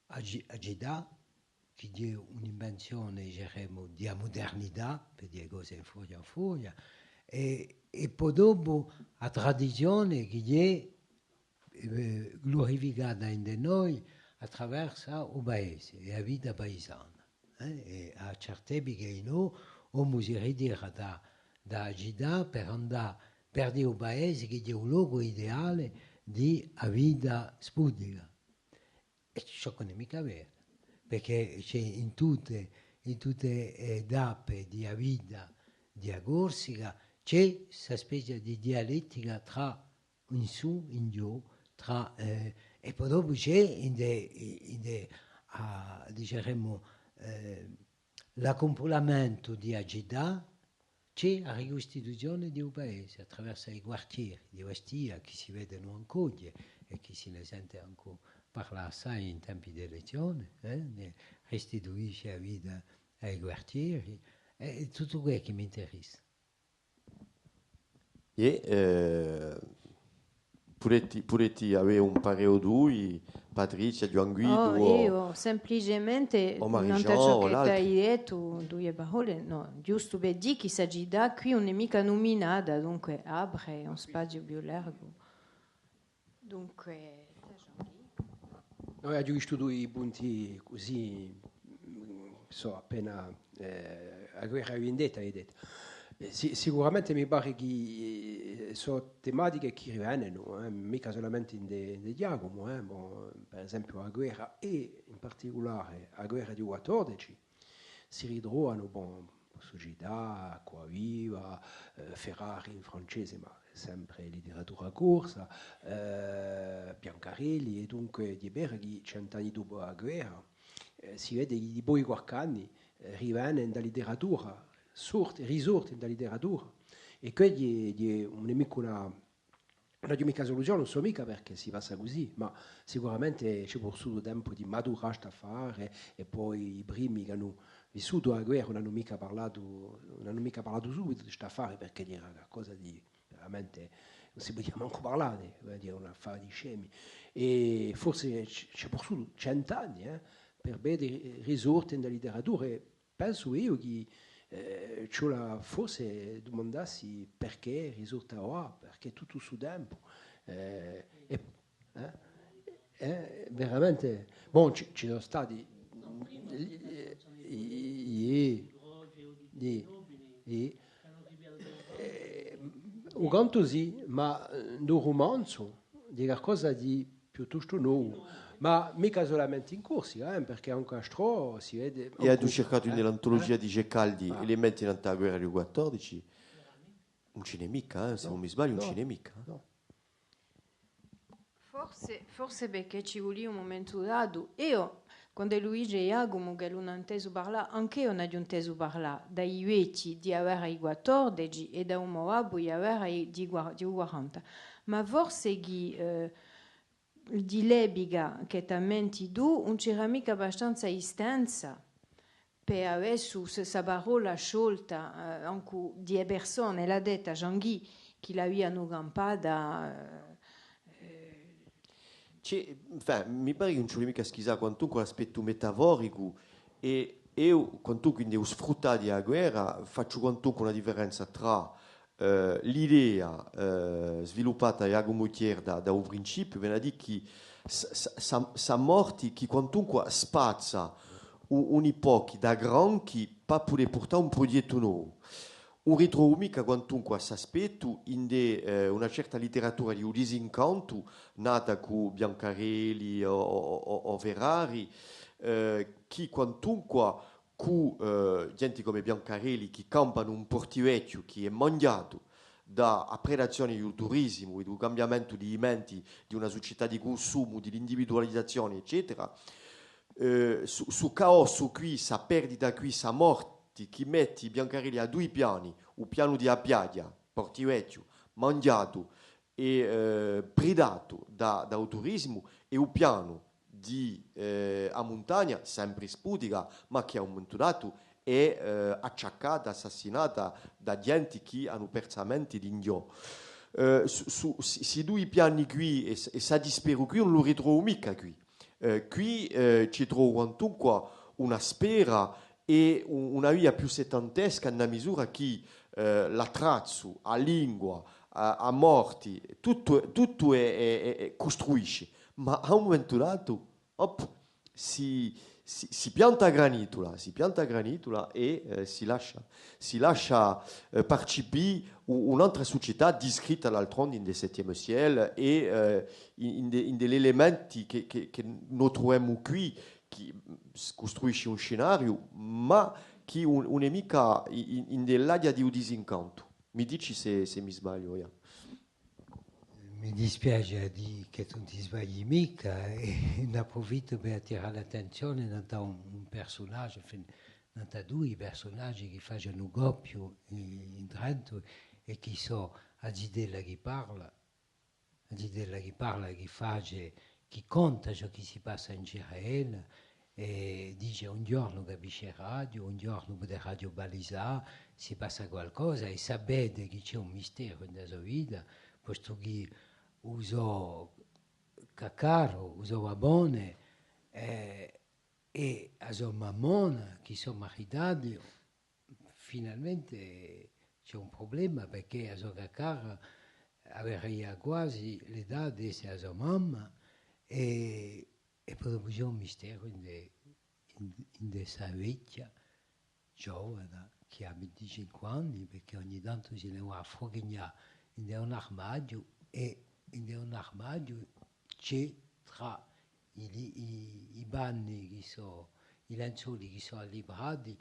a ci-, a cità, chì hè un'invenzione, diceremu, di a mudernità, per dì e cose in furia in furia, è, è po dopu a tradizione chì hè eh, glurificata ind'è noi attraversu u paese è a vita paisana, eh, è à certe epiche in noi, omu si ritira da, da a cità per andà, per dì u paese chì hè u locu ideale di a vita spudica. È ciò chì ùn hè micca vera, perchè ci hè in tutte, in tutte e tappe di a vita di a Corsica, ci hè sta spezia di dialettica trà in sù, in ghjò, trà, eh, è po dopu ci hè, ind'è, ind'è, a, diceremu, eh, l'accumpulamentu di a cità, ci hè a ricustituzione di u paese attraversu i quartieri di Bastia, chì si vedenu ancu oghje è chì si ne sente ancu parlà assai in tempi d'elezzione, eh, ne restituisce a vita à i quartieri, è tuttu què chì m'interessa. È, eh, pudeti, pudeti avè un parè o dui, Patrizia, Ghjuvan Guidu, o, eiu semplicemente, o Marie-Jean, o l'altri. Nant'à ciò chì t'ai dettu, duie parolle, nò, ghjustu per dì chì sta cità quì ùn hè micca numinata, dunque apre un spaziu più largu. Dunque, Jean-Guy. Nò, aghju vistu dui punti cusì, mm, sò appena, eh, a guerra è a vindetta, hai dettu. Eh, si-, sicuramente mi pare chì, eh, sò tematiche chì rivenenu, eh, micca solamente in de, in de Ghjacumu, eh, bon, per esempiu a guerra è in particulare a guerra di u quattordeci, si ritrovanu, bon, possu cità Acquaviva, eh, Ferrari in francese, ma sempre literatura corsa, eh, Biancarelli, è dunque hè vera chì cent'anni dopu a guerra, eh, si vede chì dipoi qualch'anni, eh, rivene in a literatura, sorte, risorte in a literatura, è què hè, hè un nemicu, una, ùn aghju micca suluzione, ùn sò micca perchè si passa cusì, ma sicuramente ci hè vulsutu tempu di maturà st'affare, è po i primi chì anu vissutu a guerra ùn anu micca parlatu, ùn anu micca parlatu subitu di st'affare, perchè era qualcosa di veramente, ùn si pudia mancu parlà, di, vogliu dì, un affare di scemi. È forse ci, ci hè vulsutu cent'anni, eh, per vede risorte in a literatura, è pensu eiu chì, eh, ci vole forse dumandassi perchè risorte avà, perchè tuttu stu tempu, eh, è, eh, eh, veramente, bon, ci, ci sò stati, eh, i, i, i, i, eh, u cantu sì, ma, eh, in u rumanzu, hè qualcosa di piuttostu novu, ma micca solamente in Corsica, eh, perchè ancu astrò si vede. È aghju circatu in l'antologia di Ceccaldi, eh, elementi nant'à a guerra di u quattordeci, ùn ci n'hè micca, eh, s'e ùn mi sbagliu, ùn ci n'hè micca, eh. Nò. Forse, forse perchè ci vulia un mumentu datu. Eiu, quand'ellu dice Ghjacumu ch'ellu ùn hà intesu parlà, anch'eiu ùn aghju intesu parlà da i vechji di a guerra di quattordeci è da u mo babbu di a guerra di, di qua-, di u quaranta. Ma forse chì, eh, di l'epica chì t'ammenti tù, ùn c'era micca abbastanza istanza per avè stu, sta, sta parolla sciolta, eh, ancu di e persone, l'hà detta Jean-Guy, chì l'avianu campata, eh, eh. Ci, enfin, mi pare chì ùn ci vole micca schisà quantunque l'aspettu metaforicu, è eiu, quantunque in u sfruttà di a guerra, facciu quantunque una differenza trà eh, l'idea, eh, sviluppata da Ghjacumu Thiers da, da u principiu, vene à dì chì s-, s-, sta, sta morti chì quantunque spazza u-, uni pochi da granchi pà pudè purtà un prughjettu novu. Ùn ritrovu micca quantunque st'aspettu ind'è, eh, una certa literatura di u disincantu, nata cù Biancarelli o, o, o, o Ferrari, eh, chì quantunque cù, eh, ghjenti cum'è Biancarelli chì campanu un Portivechju chì hè manghjatu da a predazione di u turisimu è di u cambiamentu di i menti di una sucetà di cunsumu, di l'individualizazione, eccetera. Eh, stu, stu caossu quì, sta perdita quì, sta morti chì metti Biancarelli à dui piani, u pianu di a piaghja, Portivechju, manghjatu, è, eh, pridatu da, da u turisimu, è u pianu di, eh, a muntagna, sempri spudica, ma chì à un mumentu datu è, eh, acciaccata, assassinata da ghjenti chì anu persu a menti d'inghjò. Eh, su, su, sti, sti dui piani quì è, è sta dispera quì ùn lu ritrovu micca quì. Eh, quì, eh, ci trovu quantunque una spera è un, una via più settantesca, in a misura chì, eh, l'attrazzu, a lingua, a, a morti, tuttu, tuttu hè, hè, hè, hè custruisci. Ma à un mumentu datu, op, si, si, si pianta a granitula, si pianta a granitula è, eh, si lascia, si lascia, eh, parcipì u-, un'antra sucetà discritta d'altrondi in The Septième Ciel è, eh, in, in de, in de l'elementi chì, chì, chì no truvemu quì, chì, mm, s-, custruisci un scenariu, ma chì ùn, ùn hè micca in, in, in de l'aria di u disincantu. Mi dici s'è, s'è mi sbagliu, Ghjà. Mi dispiace à dì chì tù ùn ti sbagli micca, eh, è n'apprufittu per attirà l'attenzione nant'à un, un persunagiu, enfin, nant'à dui persunagi chì facenu coppiu in, in drentu è chì sò a zitella chì parla, a zitella chì parla, chì face, chì conta ciò chì si passa in giru à ella, è dice: un ghjornu capisceraghju, un ghjornu puderaghju balisà, si passa qualcosa, è sapete chì ci hè un misteru in a so vita, postu chì u so caccaru, u so babbone, eh, è a so mammona, chì sò maritati, finalmente ci hè un prublema, perchè a so caccara averia quasi l'età d'esse a so mamma, è, è po dopu ci hè un misteru in de, in, in de sta vechja, giovana, chì hà vinticinque anni, perchè ogni tantu si ne và à frughignà in de un armadiu, è in de un armadiu ci hè trà i li-, i, i panni chì sò, i lenzoli chì sò allibrati,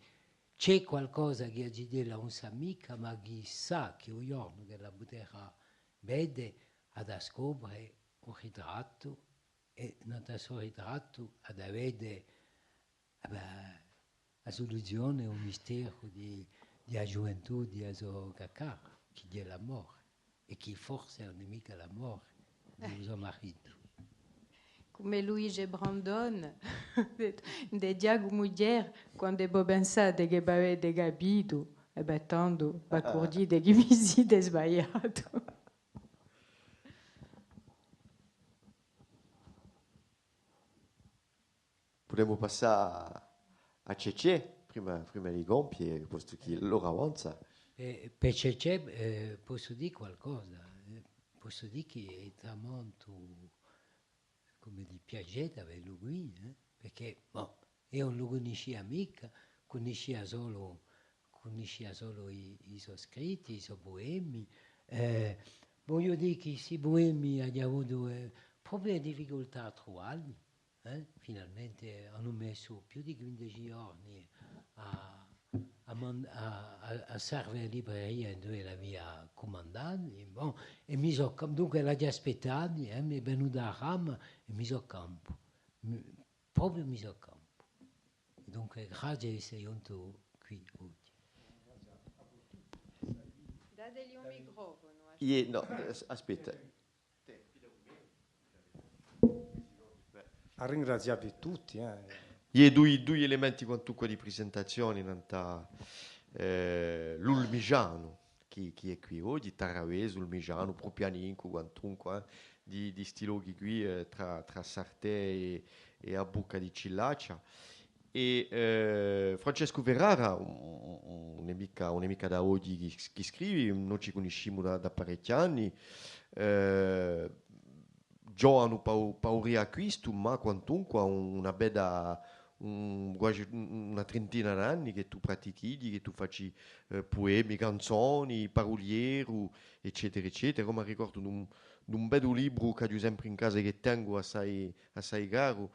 ci hè qualcosa chì a zitella ùn sà micca, ma chì sà chì u ghjornu ch'ella puderà vede, hà da scopre un ritrattu, è nant'à stu ritrattu hà da vede, eh bè, a suluzione, u misteru di, di a ghjuventù di a so caccara, chì hè l'amore, è chì forse ùn hè micca l'amore di u so maritu. Cum'è Luigi Brandon, in de Ghjacumu Thiers, quand'è vo pensate chì v'avete capitu, è bè, tandu v'accurgite chì vi site sbagliatu. Pudemu passà à Cecè, prima, prima di compie, postu chì l'ora avanza. Eh, per Cecè, eh, possu dì qualcosa, eh, possu dì chì hè tamantu, cum'è dì, piacè d'avellu quì, eh, perchè, bon, eiu ùn lu cunniscia micca, cunniscia solu, cunniscia solu i, i so scritti, i so puemi, eh, vogliu dì chì sti puemi aghju avutu, eh, propiu difficultà à truvalli. Eh? Finalmente anu messu più di quindeci ghjorni à, à man-, à, à, à serve a libreria induve l'avia cumandati, bon, è mi sò cam-, dunque l'aghju aspettati, eh, m'hè venuta a brama è mi sò campu. Mi, propiu mi sò campu. È dunque, grazie d'esse ghjuntu quì oghje. Dategli un microfonu. Iè, nò, as-, aspetta. À ringrazià vi tutti, eh. Iè, dui, dui elementi quantunque di prisentazione, nant'à, eh, l'Ulmisgianu, chì, chì hè quì oghje, Tarravesu, Ulmisgianu, Prupianincu, quantunque, eh, di, di sti lochi quì, eh, trà, trà Sartè è, è a bucca di Cilaccia. È, eh, Francescu Ferrara, ùn, ùn, ùn hè micca, ùn hè micca da oghje chì, chì scrivi, no ci cunniscimu da, da parechji anni, eh, ghjovanu pà u, pà u Riacquistu, ma quantunque una bedda, un, quasi un, una trentina d'anni chì tù pratichi, chì tù faci, eh, puemi, canzoni, parulieru, eccetera, eccetera. Eiu m'arricordu d'un, d'un beddu libru ch'aghju sempre in casa è chì tengu assai, assai caru,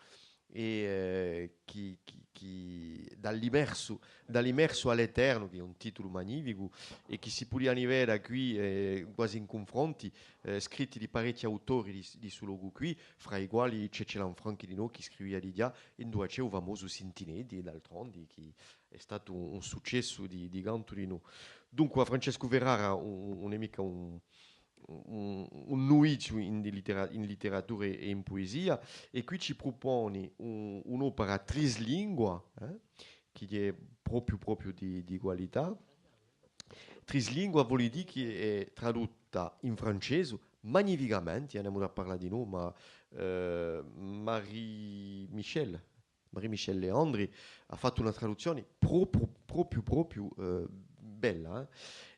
è, eh, chì, chì, chì, da l'immersu, da l'immersu à l'eternu, chì hè un titulu magnificu, è chì si pudiani veda quì, eh, quasi in cunfronti, eh, scritti di parechji autori di, di stu locu quì, fra i quali Cecè Lanfranchi dinò, chì scrivia digià, induva ci hè u famosu Sintineddi, d'altrondi, chì hè statu un, un successu di, di cantu dinò. Dunque, Francescu Ferrara, ùn, ùn hè micca un, un, un nuviziu in di littera-, in litteratura è in puesia, è quì ci pruponi un, un'opera trislingua, eh, chì hè propiu, propiu di, di qualità. Trislingua voli dì chì hè tradutta in francesu, magnificamenti, eh, n'emu da parlà dinò, ma, eh, Marie-Michèle, Marie-Michèle Leandri hà fattu una traduzzione propiu, propiu, propiu, eh, bella, eh.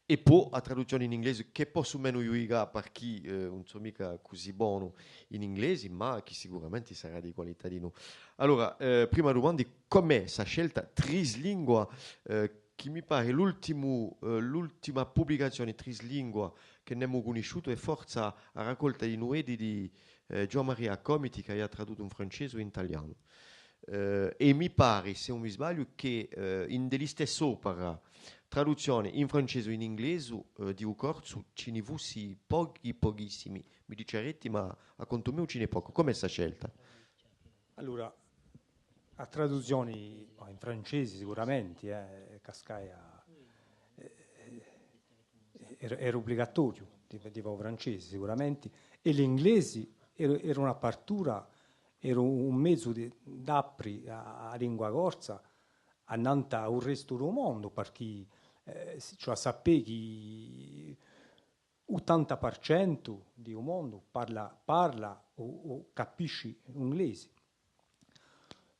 È po a traduzzione in inglese, chì possu menu ghjudicà, parchì, eh, ùn sò micca cusì bonu in inglese, ma chì sicuramenti sarà di qualità dinò. Allora, eh, prima dumanda, cum'hè sta scelta trislingua, eh, chì mi pare l'ultimu, eh, l'ultima publicazione trislingua chì n'emu cunnisciutu hè forsa a raccolta di nuveddi di, eh, Ghjuvan Maria Comiti, chì hà traduttu in francesu è in talianu. Eh, è mi pare, s'e ùn mi sbagliu, chì, eh, in di listessa opera, traduzzione in francesu è in inglesu, eh, di u corsu, ci ni fussi pochi, pochissimi. Mi dicereti, ma à contu meu ci n'hè pocu. Cum'hè sta scelta? Allora, a traduzzione, ma in francese sicuramenti, eh, cascaia, eh, era, era ubligatoriu di, di fà u francese sicuramenti, è l'inglese era, era un'apertura, era un mezu di, d'apri a, a lingua corsa annantu à u restu di u mondu, parchì, eh, si, ci hè à sapè chì ottanta per centu di u mondu parla, parla o, o capisci l'inglese.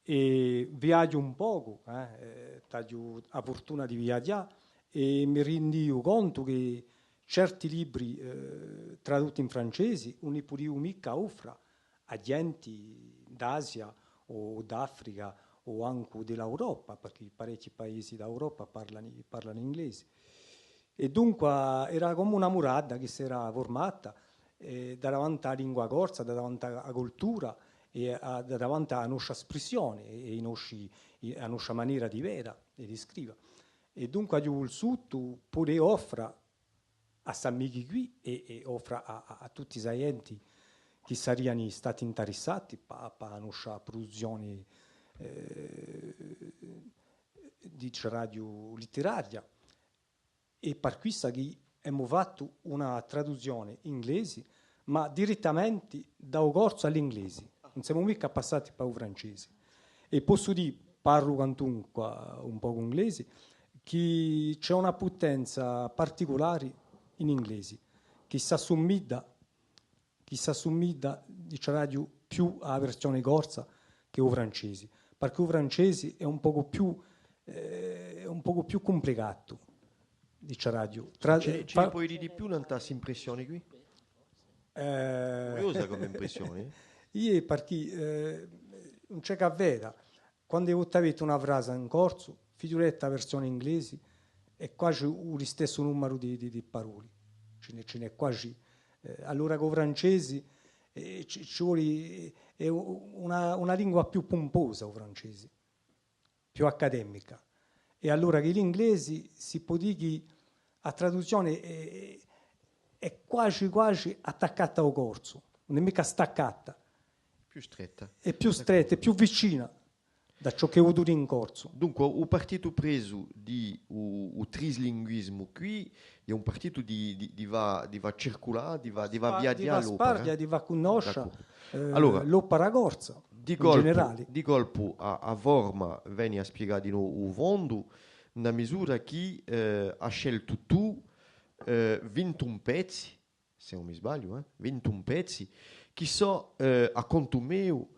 È viaghju un pocu, eh, eh, t'aghju a furtuna di viaghjà è mi rindiu contu chì certi libri, eh, tradutti in francese, ùn li pudiu micca offra à ghjenti d'Asia o d'Africa o ancu di l'Europa, parchì parechji paesi d'Europa parlanu, parlanu inglese. È dunqua era cum'è una murata chì s'era furmata, eh, da davanti à a lingua corsa, da davanti à a cultura è à, da davanti à a noscia sprissione è, è i nosci, è a noscia manera di veda è di scriva. È dunqua aghju vulsutu pudè offra à st'amichi quì è, è offra à, à, à tutti sta ghjenti chì sariani stati intarissati pà, pà a noscia pruduzzioni, eh, diceraghju, litteraria. È par quissa chì emu fattu una traduzzioni inglesi, ma direttamenti da u corsu à l'inglesi. Ùn semu micca passati pà u francesi. È possu dì, parlu quantunqua un pocu inglesi, chì ci hè una putenza particulari in inglesi, chì s'assumidda chì s'assumidda, diceraghju, più à a versione corsa chè u francesi, parchì u francesi hè un pocu più, eh, hè un pocu più cumplicatu, diceraghju. Tra, ci, ci poi dì di più nant'à st'impressione quì? Eh, curiosa cum'è impressione, eh? Iè, parchì, eh, ùn ci hè chè à veda. Quandu vo t'aveti una frasa in corsu, fighjuleti a versione inglesi, hè quasi u listessu numeru di, di, di paroli. Ci n'hè, ci n'hè quasi. Eh, allora cù u francesi, eh, ci, ci voli, hè u-, una, una lingua più pumposa, u francesi, più accademica. È allora chì l'inglesi si pò dì chì a traduzzione hè, hè quasi, quasi attaccata à u corsu, ùn hè micca staccata. Più stretta. Hè più stretta, hè più vicina da ciò chì vo dì in corsu. Dunque, u partitu presu di u, u trislinguisimu quì hè un partitu di, di, di fà, di fà circulà, di fà, di fà viaghjà l'opera, eh? Di fà sparghja, di fà cunnoscia, eh, l'opera corsa, in generali. Allora, di colpu, di colpu a, a forma veni à spiegà dinò u fondu, in a misura chì, eh, hà sceltu tù, eh, vintun pezzi, s'e ùn mi sbagliu, eh, vintun pezzi, chì sò, eh, à contu meu,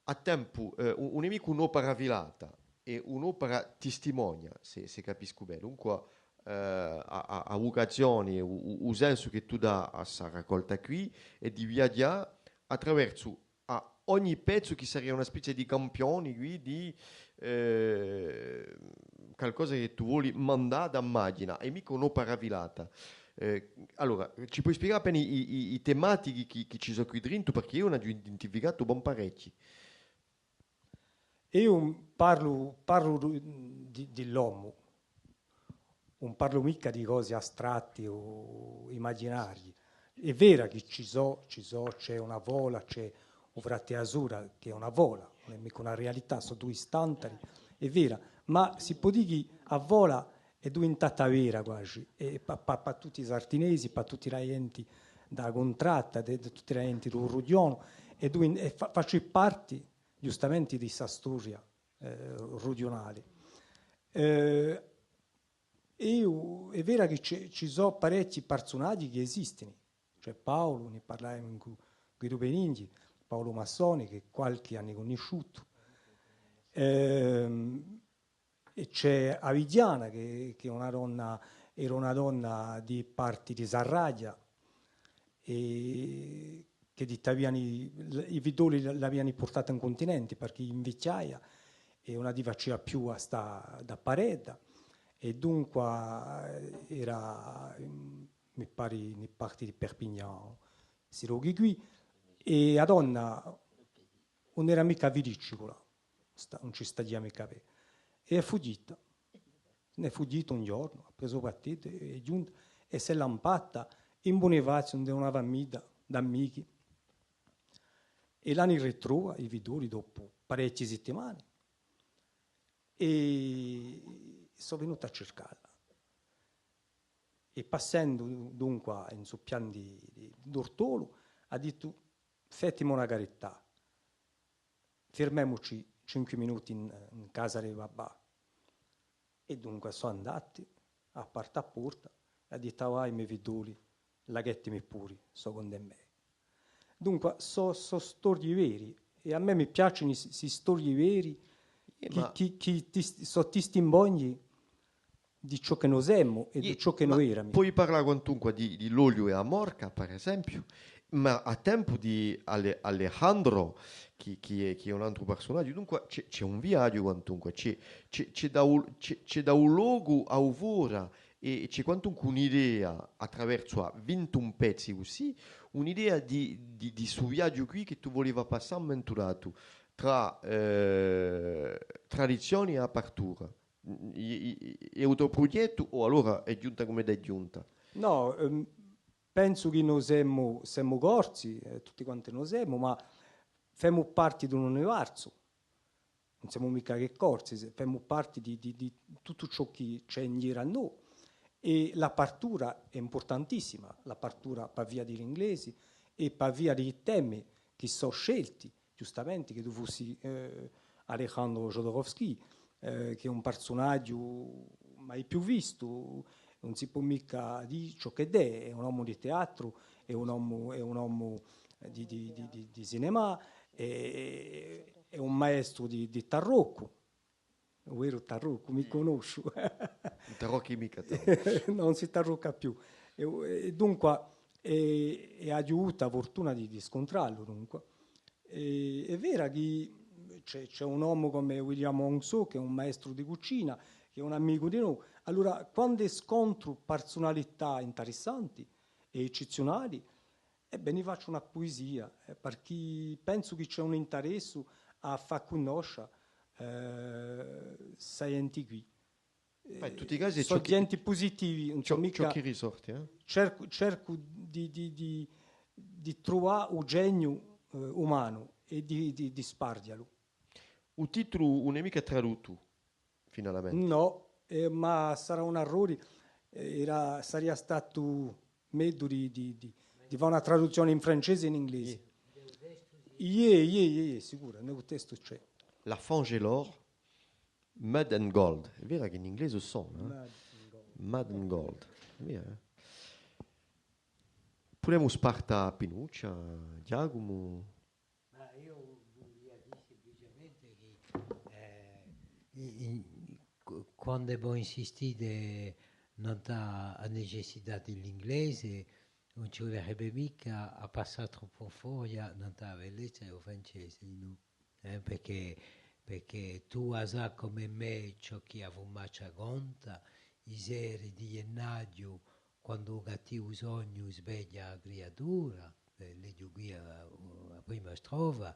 à tempu, eh, u-, ùn hè micca un'opera filata, hè un'opera tistimonia, s'e, s'e capiscu bè. Dunqua, eh, a, a, a vucazioni, u, u, u sensu chì tù dà à sta raccolta quì, hè di viaghjà à traversu à ogni pezzu chì saria una spezia di campioni quì di, eh, calcosa chì tù voli mandà da maghjina, è micca un'opera filata. Eh, allora, ci poi spiegà appena i, i, i tematichi chì, chì ci sò quì drintu, parchì eiu n'aghju identificatu bon parechji. Eiu parlu, parlu di, di l'omu, ùn parlu micca di cosi astratti o imaginarii. Hè vera chì ci sò, ci sò, ci hè una fola, ci hè u frati è a sora, chì hè una fola, ùn hè micca una realità, sò dui stantari, hè vera, ma si pò dì chì a fola hè diventata vera quasi, è pà, pà, pà tutti i sartinesi, pà tutta a ghjenti di a Cuntratta, di, di tutta a ghjenti di u Rughjonu, è, è fa-, faci parti ghjustamenti di sta storia, eh, rughjunali. Eh, eiu, hè vera chì ci, ci sò parechji parsunaghji chì esistenu. Ci hè Paulu, ne parlaiamu incù Guidu Benigni, Paulu Massoni, chì qualchì ani cunnisciutu. Ehm, è ci hè a Vighjana, chì, chì hè una donna, era una donna di parti di Sarraglia, è chì di, t'aviani, i fiddoli l'aviani purtata in cuntinenti, parchì invechjaia è ùn a facia più à stà da paredda, è dunqua, eh, era, mm, mi pari, in parti di Perpignan, sti lochi quì, è a donna ùn era micca filici culà, sta-, ùn ci staghjia micca bè. È hè fughjita. N'hè fughjita un ghjornu, hà presu u battellu, hè ghjunta è s'hè lampata in Bunifaziu ind'è una famidda d'amichi. È l'ani ritrova i fiddoli dopu parechji sittimani. È sò vinuti à circalla. È passendu dunqua in su pianu di, di, d'Urtolu, hà dittu: "Fetimi una carità, firmemuci cinqui minuti in, in casa di babbà." È dunqua sò andati, hà apertu a porta, è hà dittu: "Ah, vai, i me fiddoli, lachetimi puru, secondu mè." Dunqua, sò, sò storii veri, è à mè mi piacini sti, sti storii veri, eh, chì, ma chì, chì tis-, sò tistimoni di ciò chì no semu è di ciò chì no eramu. Poi parlà quantunque di, di l'oliu è a morca, per esempiu, ma à tempu di Ale-, Alejandro, chì, chì hè, chì hè un antru parsunaghju, dunque ci hè, ci hè un viaghju quantunque, ci hè, ci hè, ci hè da u, ci hè, ci hè da u locu à u fora, è ci hè quantunque un'idea, à traversu à vintun pezzi cusì, un'idea di, di, di stu viaghju quì chì tù vulivi passà à un mumentu datu, trà, eh, tradizioni è apertura. I, i, i, hè u to prughjettu o allora hè ghjunta cum'edda hè ghjunta? Nò, ehm, pensu chì no semu, semu Corsi, eh, tutti quanti no semu, ma femu parti d'un universu. Ùn semu micca chè Corsi, se-, femu parti di, di, di tuttu ciò chì ci hè in ghjiru à no. È l'apertura hè impurtantissima, l'apertura pà via di l'inglesi è pà via di i temi chì sò scelti, ghjustamenti, chì tù fussi, eh, Alejandro Jodorowsky, eh, chì hè un parsunaghju mai più vistu, ùn si pò micca dì ciò ch'eddu hè, hè un omu di teatru, hè un omu, hè un omu di, di, di, di, di cinema, hè, hè un maestru di, di taroccu. U veru taroccu, mi cunnosci. Ùn tarocchi micca, tù. Ùn si tarocca più. È, è dunqua, è, è aghju avutu a furtuna di, di scuntrallu, dunqua. È, hè vera chì ci hè, ci hè un omu cum'è William Hong Soo, chì hè un maestru di cucina, chì hè un amicu di noi. Allora, quandu scontru parsunalità intarissanti è eccezziunali, ebbè, ni facciu una puesia, eh, parchì pensu chì ci hè un intaressu à fà cunnoscia, eh, sta ghjenti quì. Bè, in tutti i casi, sò ghjenti pusitivi, ùn sò micca, ciò chì risorti, eh? Cercu, cercu di, di, di, di truvà u geniu, eh, umanu è di, di, di sparghjalu. U titulu ùn hè micca traduttu, finalmenti. Nò, eh, ma sarà un errori, eh, era, saria statu megliu di, di, di, di fà una traduzzioni in francese è in inglese. Iè, iè, iè, iè, sicuru, in u testu ci hè. La Fange et l'or, Mud and Gold. Hè vera chì in inglese sona, eh? Mud and Gold. Mud and Gold. Hè vera, eh? Pudemu sparta à Pinuccia, Ghjacumu? Ma eiu vulia dì simpliciamente chì, eh, in, in, qu-, quandu vo insistite nant'à a necessità di l'inglese, ùn ci vulerebbe micca à passà troppu in furia nant'à a bellezza di u francese, nò? Eh, perchè, perchè tù a sai cum'è mè ciò chì a fumaccia conta, i seri di ghjennaghju, quandu u cattivu sognu sveglia a criatura, eh, leghju quì a, a prima strofa: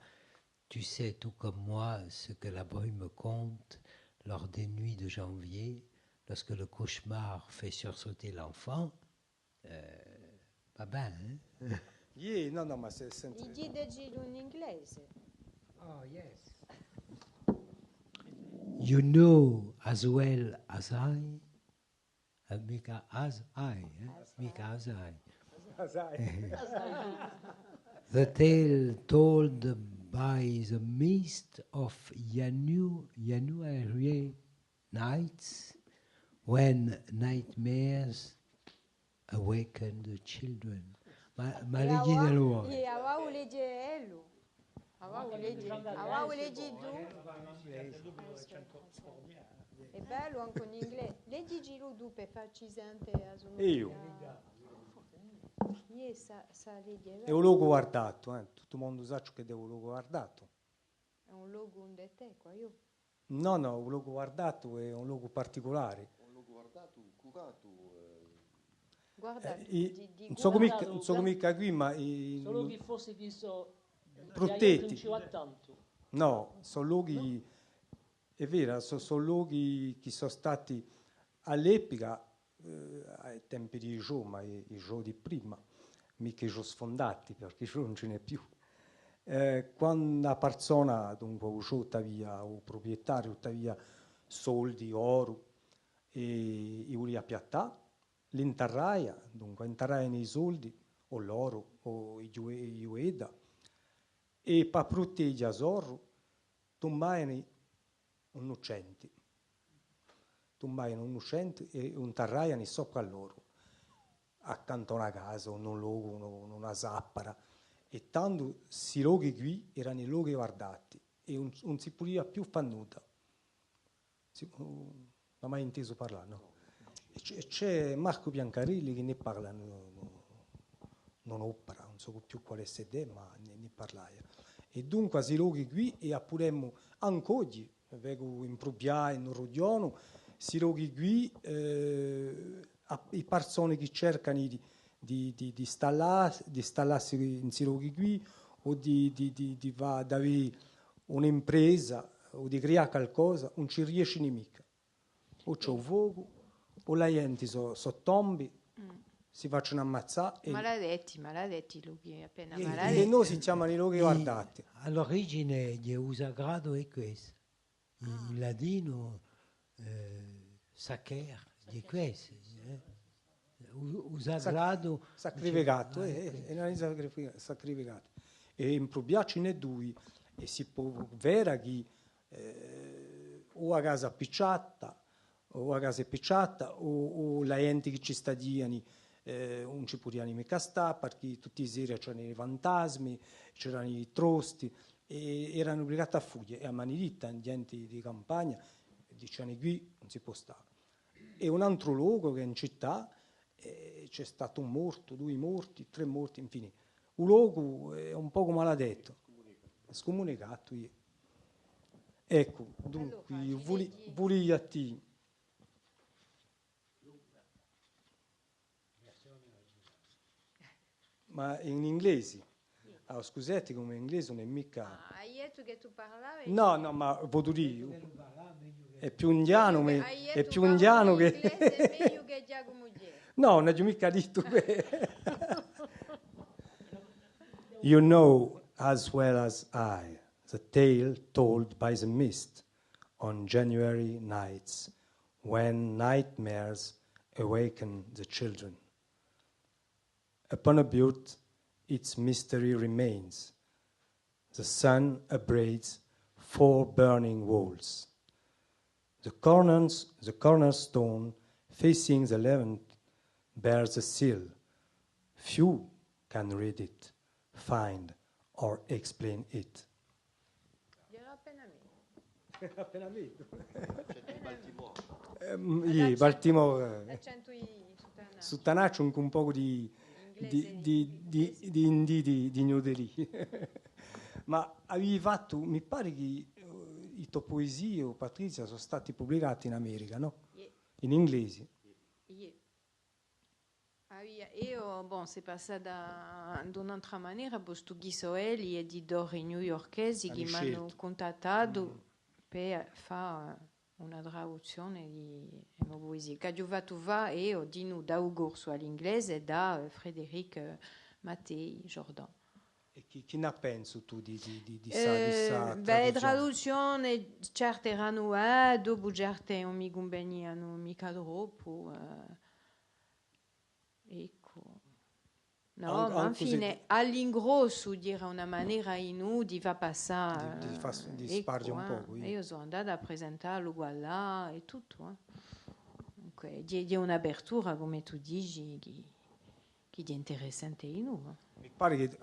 Tu sais tout comme moi ce que la brume conte lors des nuits de janvier, lorsque le cauchemar fait sursauter l'enfant. Eh, va bè, eh? Iè, nò, nò, ma sè, senti. I dì in inglese. Oh, yes. You know as well as I, eh, micca as I, eh? Micca as I. As I. The tale told by the mist of Yanu, Yanu Arie. nights when nightmares awaken the children. Ma, ma leghjitelu voi. È avà u leghje ellu. Avà u leghji, avà u leghji tù. Hè bellu ancu in inglese. Leghjicilu tù per facci sente a so... Eiu? Iè, sà, sà leghje. Hè u locu guardatu, eh. Tuttu u mondu sà ciò ch'hè u locu guardatu. Hè un locu ind'è tè, quì, eiu. Nò, nò, u locu guardatu hè un locu particulari. Un locu guardatu, curatu, eh. Guardatu, eh, i, di, di ùn sò micca, ùn sò micca quì, ma i... Sò lochi forse chì sò prutetti. Ùn ci và tantu. Nò, sò lochi, hè vera, sò, sò lochi chì sò stati à l'epica, eh, à i tempi di i Giovi, ma i, i Giovi di prima, micca i Giovi sfundati, perchè i Giovi ùn ci n'hè più. Eh, quandu una parsona, dunque, u Giovu t'avia, u pruprietariu t'avia soldi, oru, è i vulia piattà, l'intarraia, dunque, intarraiani i soldi, o l'oru, o i ghju-, i ghjuvetta, è pà pruteghja a sorru, tumbaiani un nuccenti. Tumbaiani un nuccenti è u intarraiani sopra à l'oru, accantu à una casa, in un locu, in un, in una sappara. È tandu sti lochi quì erani lochi guardati è ùn, ùn si pudia più fà nudda. Si, ùn, ùn hà mai intesu parlà, nò? È ci hè, è ci hè Marcu Biancarelli chì ne parla, in, in, in un'opera, ùn sò più quale sia, ma ne, ne parlaia. È dunque, sti lochi quì, è a pudemu ancu oghji, vecu in Prupià, in u Rughjonu, sti lochi quì, eh, à, i parsoni chì cercani di, di, di, di stallà, di stallassi in sti lochi quì, o di, di, di, di fà, d'avè un'impresa, o di crià calcosa, ùn ci riescini micca. O ci hè u focu, o la ghjenti sò, sò tombi, si facini ammazzà è... Maladetti, maladetti, lochi appena maladetti. È, è noi si chjamani lochi guardati. À l'origine di u sagratu hè questu. In, in latinu, eh, sacer, hè questu, eh. U, u sagratu, sacrificatu, eh, eh, eh, sacrificatu. È in Prupià ci n'hè dui, è si pò veda chì eh, o a casa appicciata, o a casa appicciata, o, o la ghjenti chì ci stadiani, eh, ùn ci pudiani micca stà, perchè tutti i seri c'erani i fantasmi, c'erani i trosti, è erani ubligati à fughje, è a m'ani ditta, ghjenti di campagna, diciani, quì ùn si pò stà. È un antru locu chì hè in cità, eh, ci hè statu un mortu, dui morti, trè morti, infine. U locu hè un pocu maladettu. Hè scumunicatu, iè. Eccu, dunque, vuli-, vulia à tì. Ma in inglesi? Ah, scusate, cum'è inglese ùn hè micca... Ah, hai dettu chì tù parlavi... Nò, nò, ma vogliu dì, hè più indianu, hè più indianu chè... Nò, ùn aghju micca dittu què. You know as well as I the tale told by the mist on January nights when nightmares awaken the children. Upon a butte, its mystery remains. The sun upbraids four burning walls. The corners, the cornerstone facing the levant bears a seal. Few can read it, find, or explain it. Era appena mì. Appena mì. L'accentu di Baltimora. Ehm, iè, l'accentu, Baltimora, eh. L'accentu di suttanacciu. Suttanacciu cù un pocu di, di, di, di, di, di New Delhi. Ma aviu fattu, mi pari chì, eh, i to puesii, o Patrizia, sò stati publicati in America, nò? Iè. In inglesi. Iè. Ah, eiu, bon, s'hè passata d'un'antra manera, postu chì sò elli, editori newyorkesi, chì m'anu cuntattatu per fà, eh, una traduzzione di e mo puesie, ch'aghju fattu fà eiu dinù da u corsu à l'inglese da, eh, Frédéric, eh, Mattei Jordan. È chì, chì n'hà pensu tù di, di, di, di sta, di sta traduzzione? Eh, bè, traduzzione, certe eranu, eh, dopu certe ùn mi cunvenianu micca troppu, eh. Eccu. Nò, ma infine, à l'ingrossu, era una manera innò di fà passà, di, di fà s-, eh, di sparghje un pocu, eh. Eiu sò andata à presentà lu quallà è tuttu, eh. Dunque, hè, hè un'apertura, cum'è tù dici, chì, chì hè interessante innò, eh. Mi pare chì,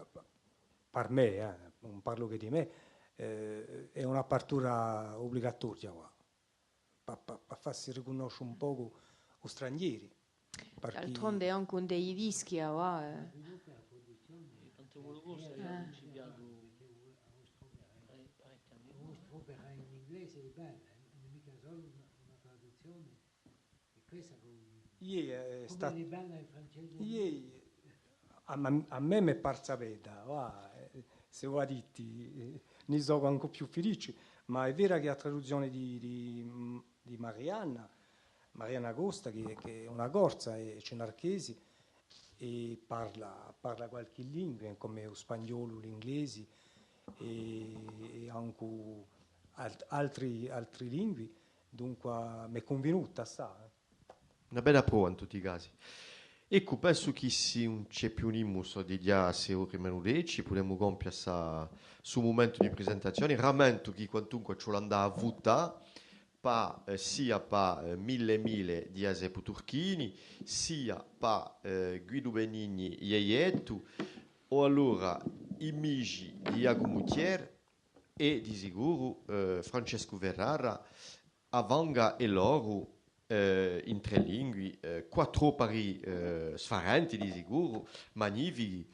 par mè, eh, ùn parlu chè di mè, eh, hè un'apertura ubligatoria quà. Pà, pà, pà fassi ricunnosce un pocu u stranghjeri. Parchì d'altronde ancu ind'i dischi, avà, eh. Tante volte cose, eh, ùn ci piace. Parechji anni. Vostra opera in inglese hè bella, eh, ùn hè micca solu una, una traduzzione, hè questa chì... Iè, eh, hè stata bella in francese. Iè, à, à mè m'hè parsa bella, và, eh, s'è vo a diti, eh, ne sò ancu più felice, ma hè vera chì a traduzzione di, di, di Marianna, Marianna Costa, chì, chì hè una corsa è, è cinarchesi, è parla, parla qualchì lingua, cum'è u spagnolu, l'inglesi, è, è ancu alt-, altri, altri lingui, dunque m'hè cunvinuta assai, eh. Una bella prova in tutti i casi. Eccu, pensu chì s'ùn ci hè più nimu, sò dighjà sei ore menu deci, pudemu compia sta, stu mumentu di presentazione. Rammentu chì quantunque ci vole andà à vutà, pà, eh, sia pà, eh, Mille Mille di Ghjaseppu Turchini, sia pà, eh, Guidu Benigni Ieiettu, o allora I Misi di Ghjacumu Thiers è di sicuru, eh, Francescu Ferrara, Avanga è l'oru, eh, in trè lingui, eh, quattru opari, eh, sfarenti di sicuru, magnifichi,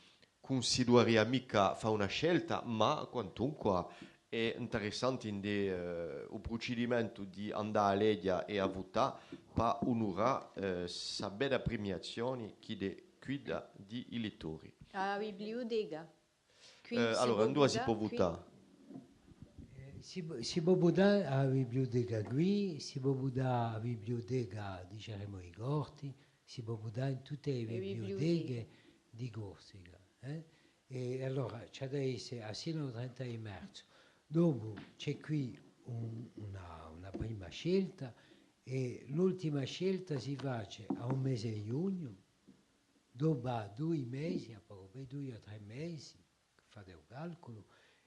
ùn si duveria micca fà una scelta, ma quantunque hè interessante ind'è, eh, u prucidimentu di andà à leghja è à vutà pà unurà, eh, sta bella primiazione chì hè quidda di i lettori. À a bibliuteca. Quì, eh, allora, induve si pò vutà? Eh, si, si pò vutà à a bibliuteca quì, si pò vutà à a bibliuteca, diceremu, di Corti, si pò vutà in tutte e bibliuteche di Corsica, eh? È allora, ci hà da esse, à sinu u trenta di marzu. Dopu ci hè quì un, una, una prima scelta, è l'ultima scelta si face à u mese di ghjugnu, dopu à dui mesi, à pocu più dui o trè mesi, fate u calculu,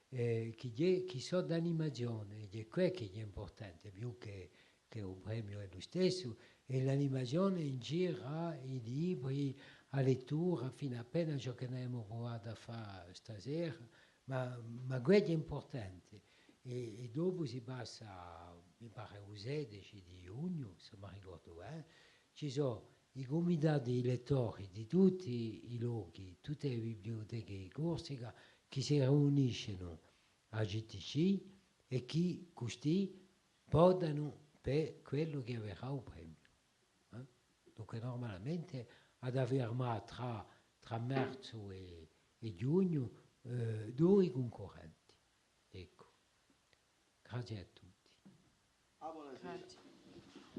eh, chì hè, chì sò d'animazione, hè què chì hè impurtante, più chè, chè u premiu hè u listessu, hè l'animazione in giru à i libri, a lettura, finu appena ciò chì n'avemu pruvatu à fà stasera, ma, ma què hè impurtante. È, è dopu si passa, mi pare, u sedeci di ghjugnu, s'e mi ricordu bè, ci sò i cumitati di lettori di tutti i lochi, tutte e bibliuteche di Corsica, chì si riuniscenu à a C T C è chì custì votanu per quellu chì averà u premiu. Eh? Dunque, nurmalamente, hà da firmà trà, trà marzu è, è ghjugnu, eh, dui cuncurrenti. Eccu. Grazie à tutti. Grazie.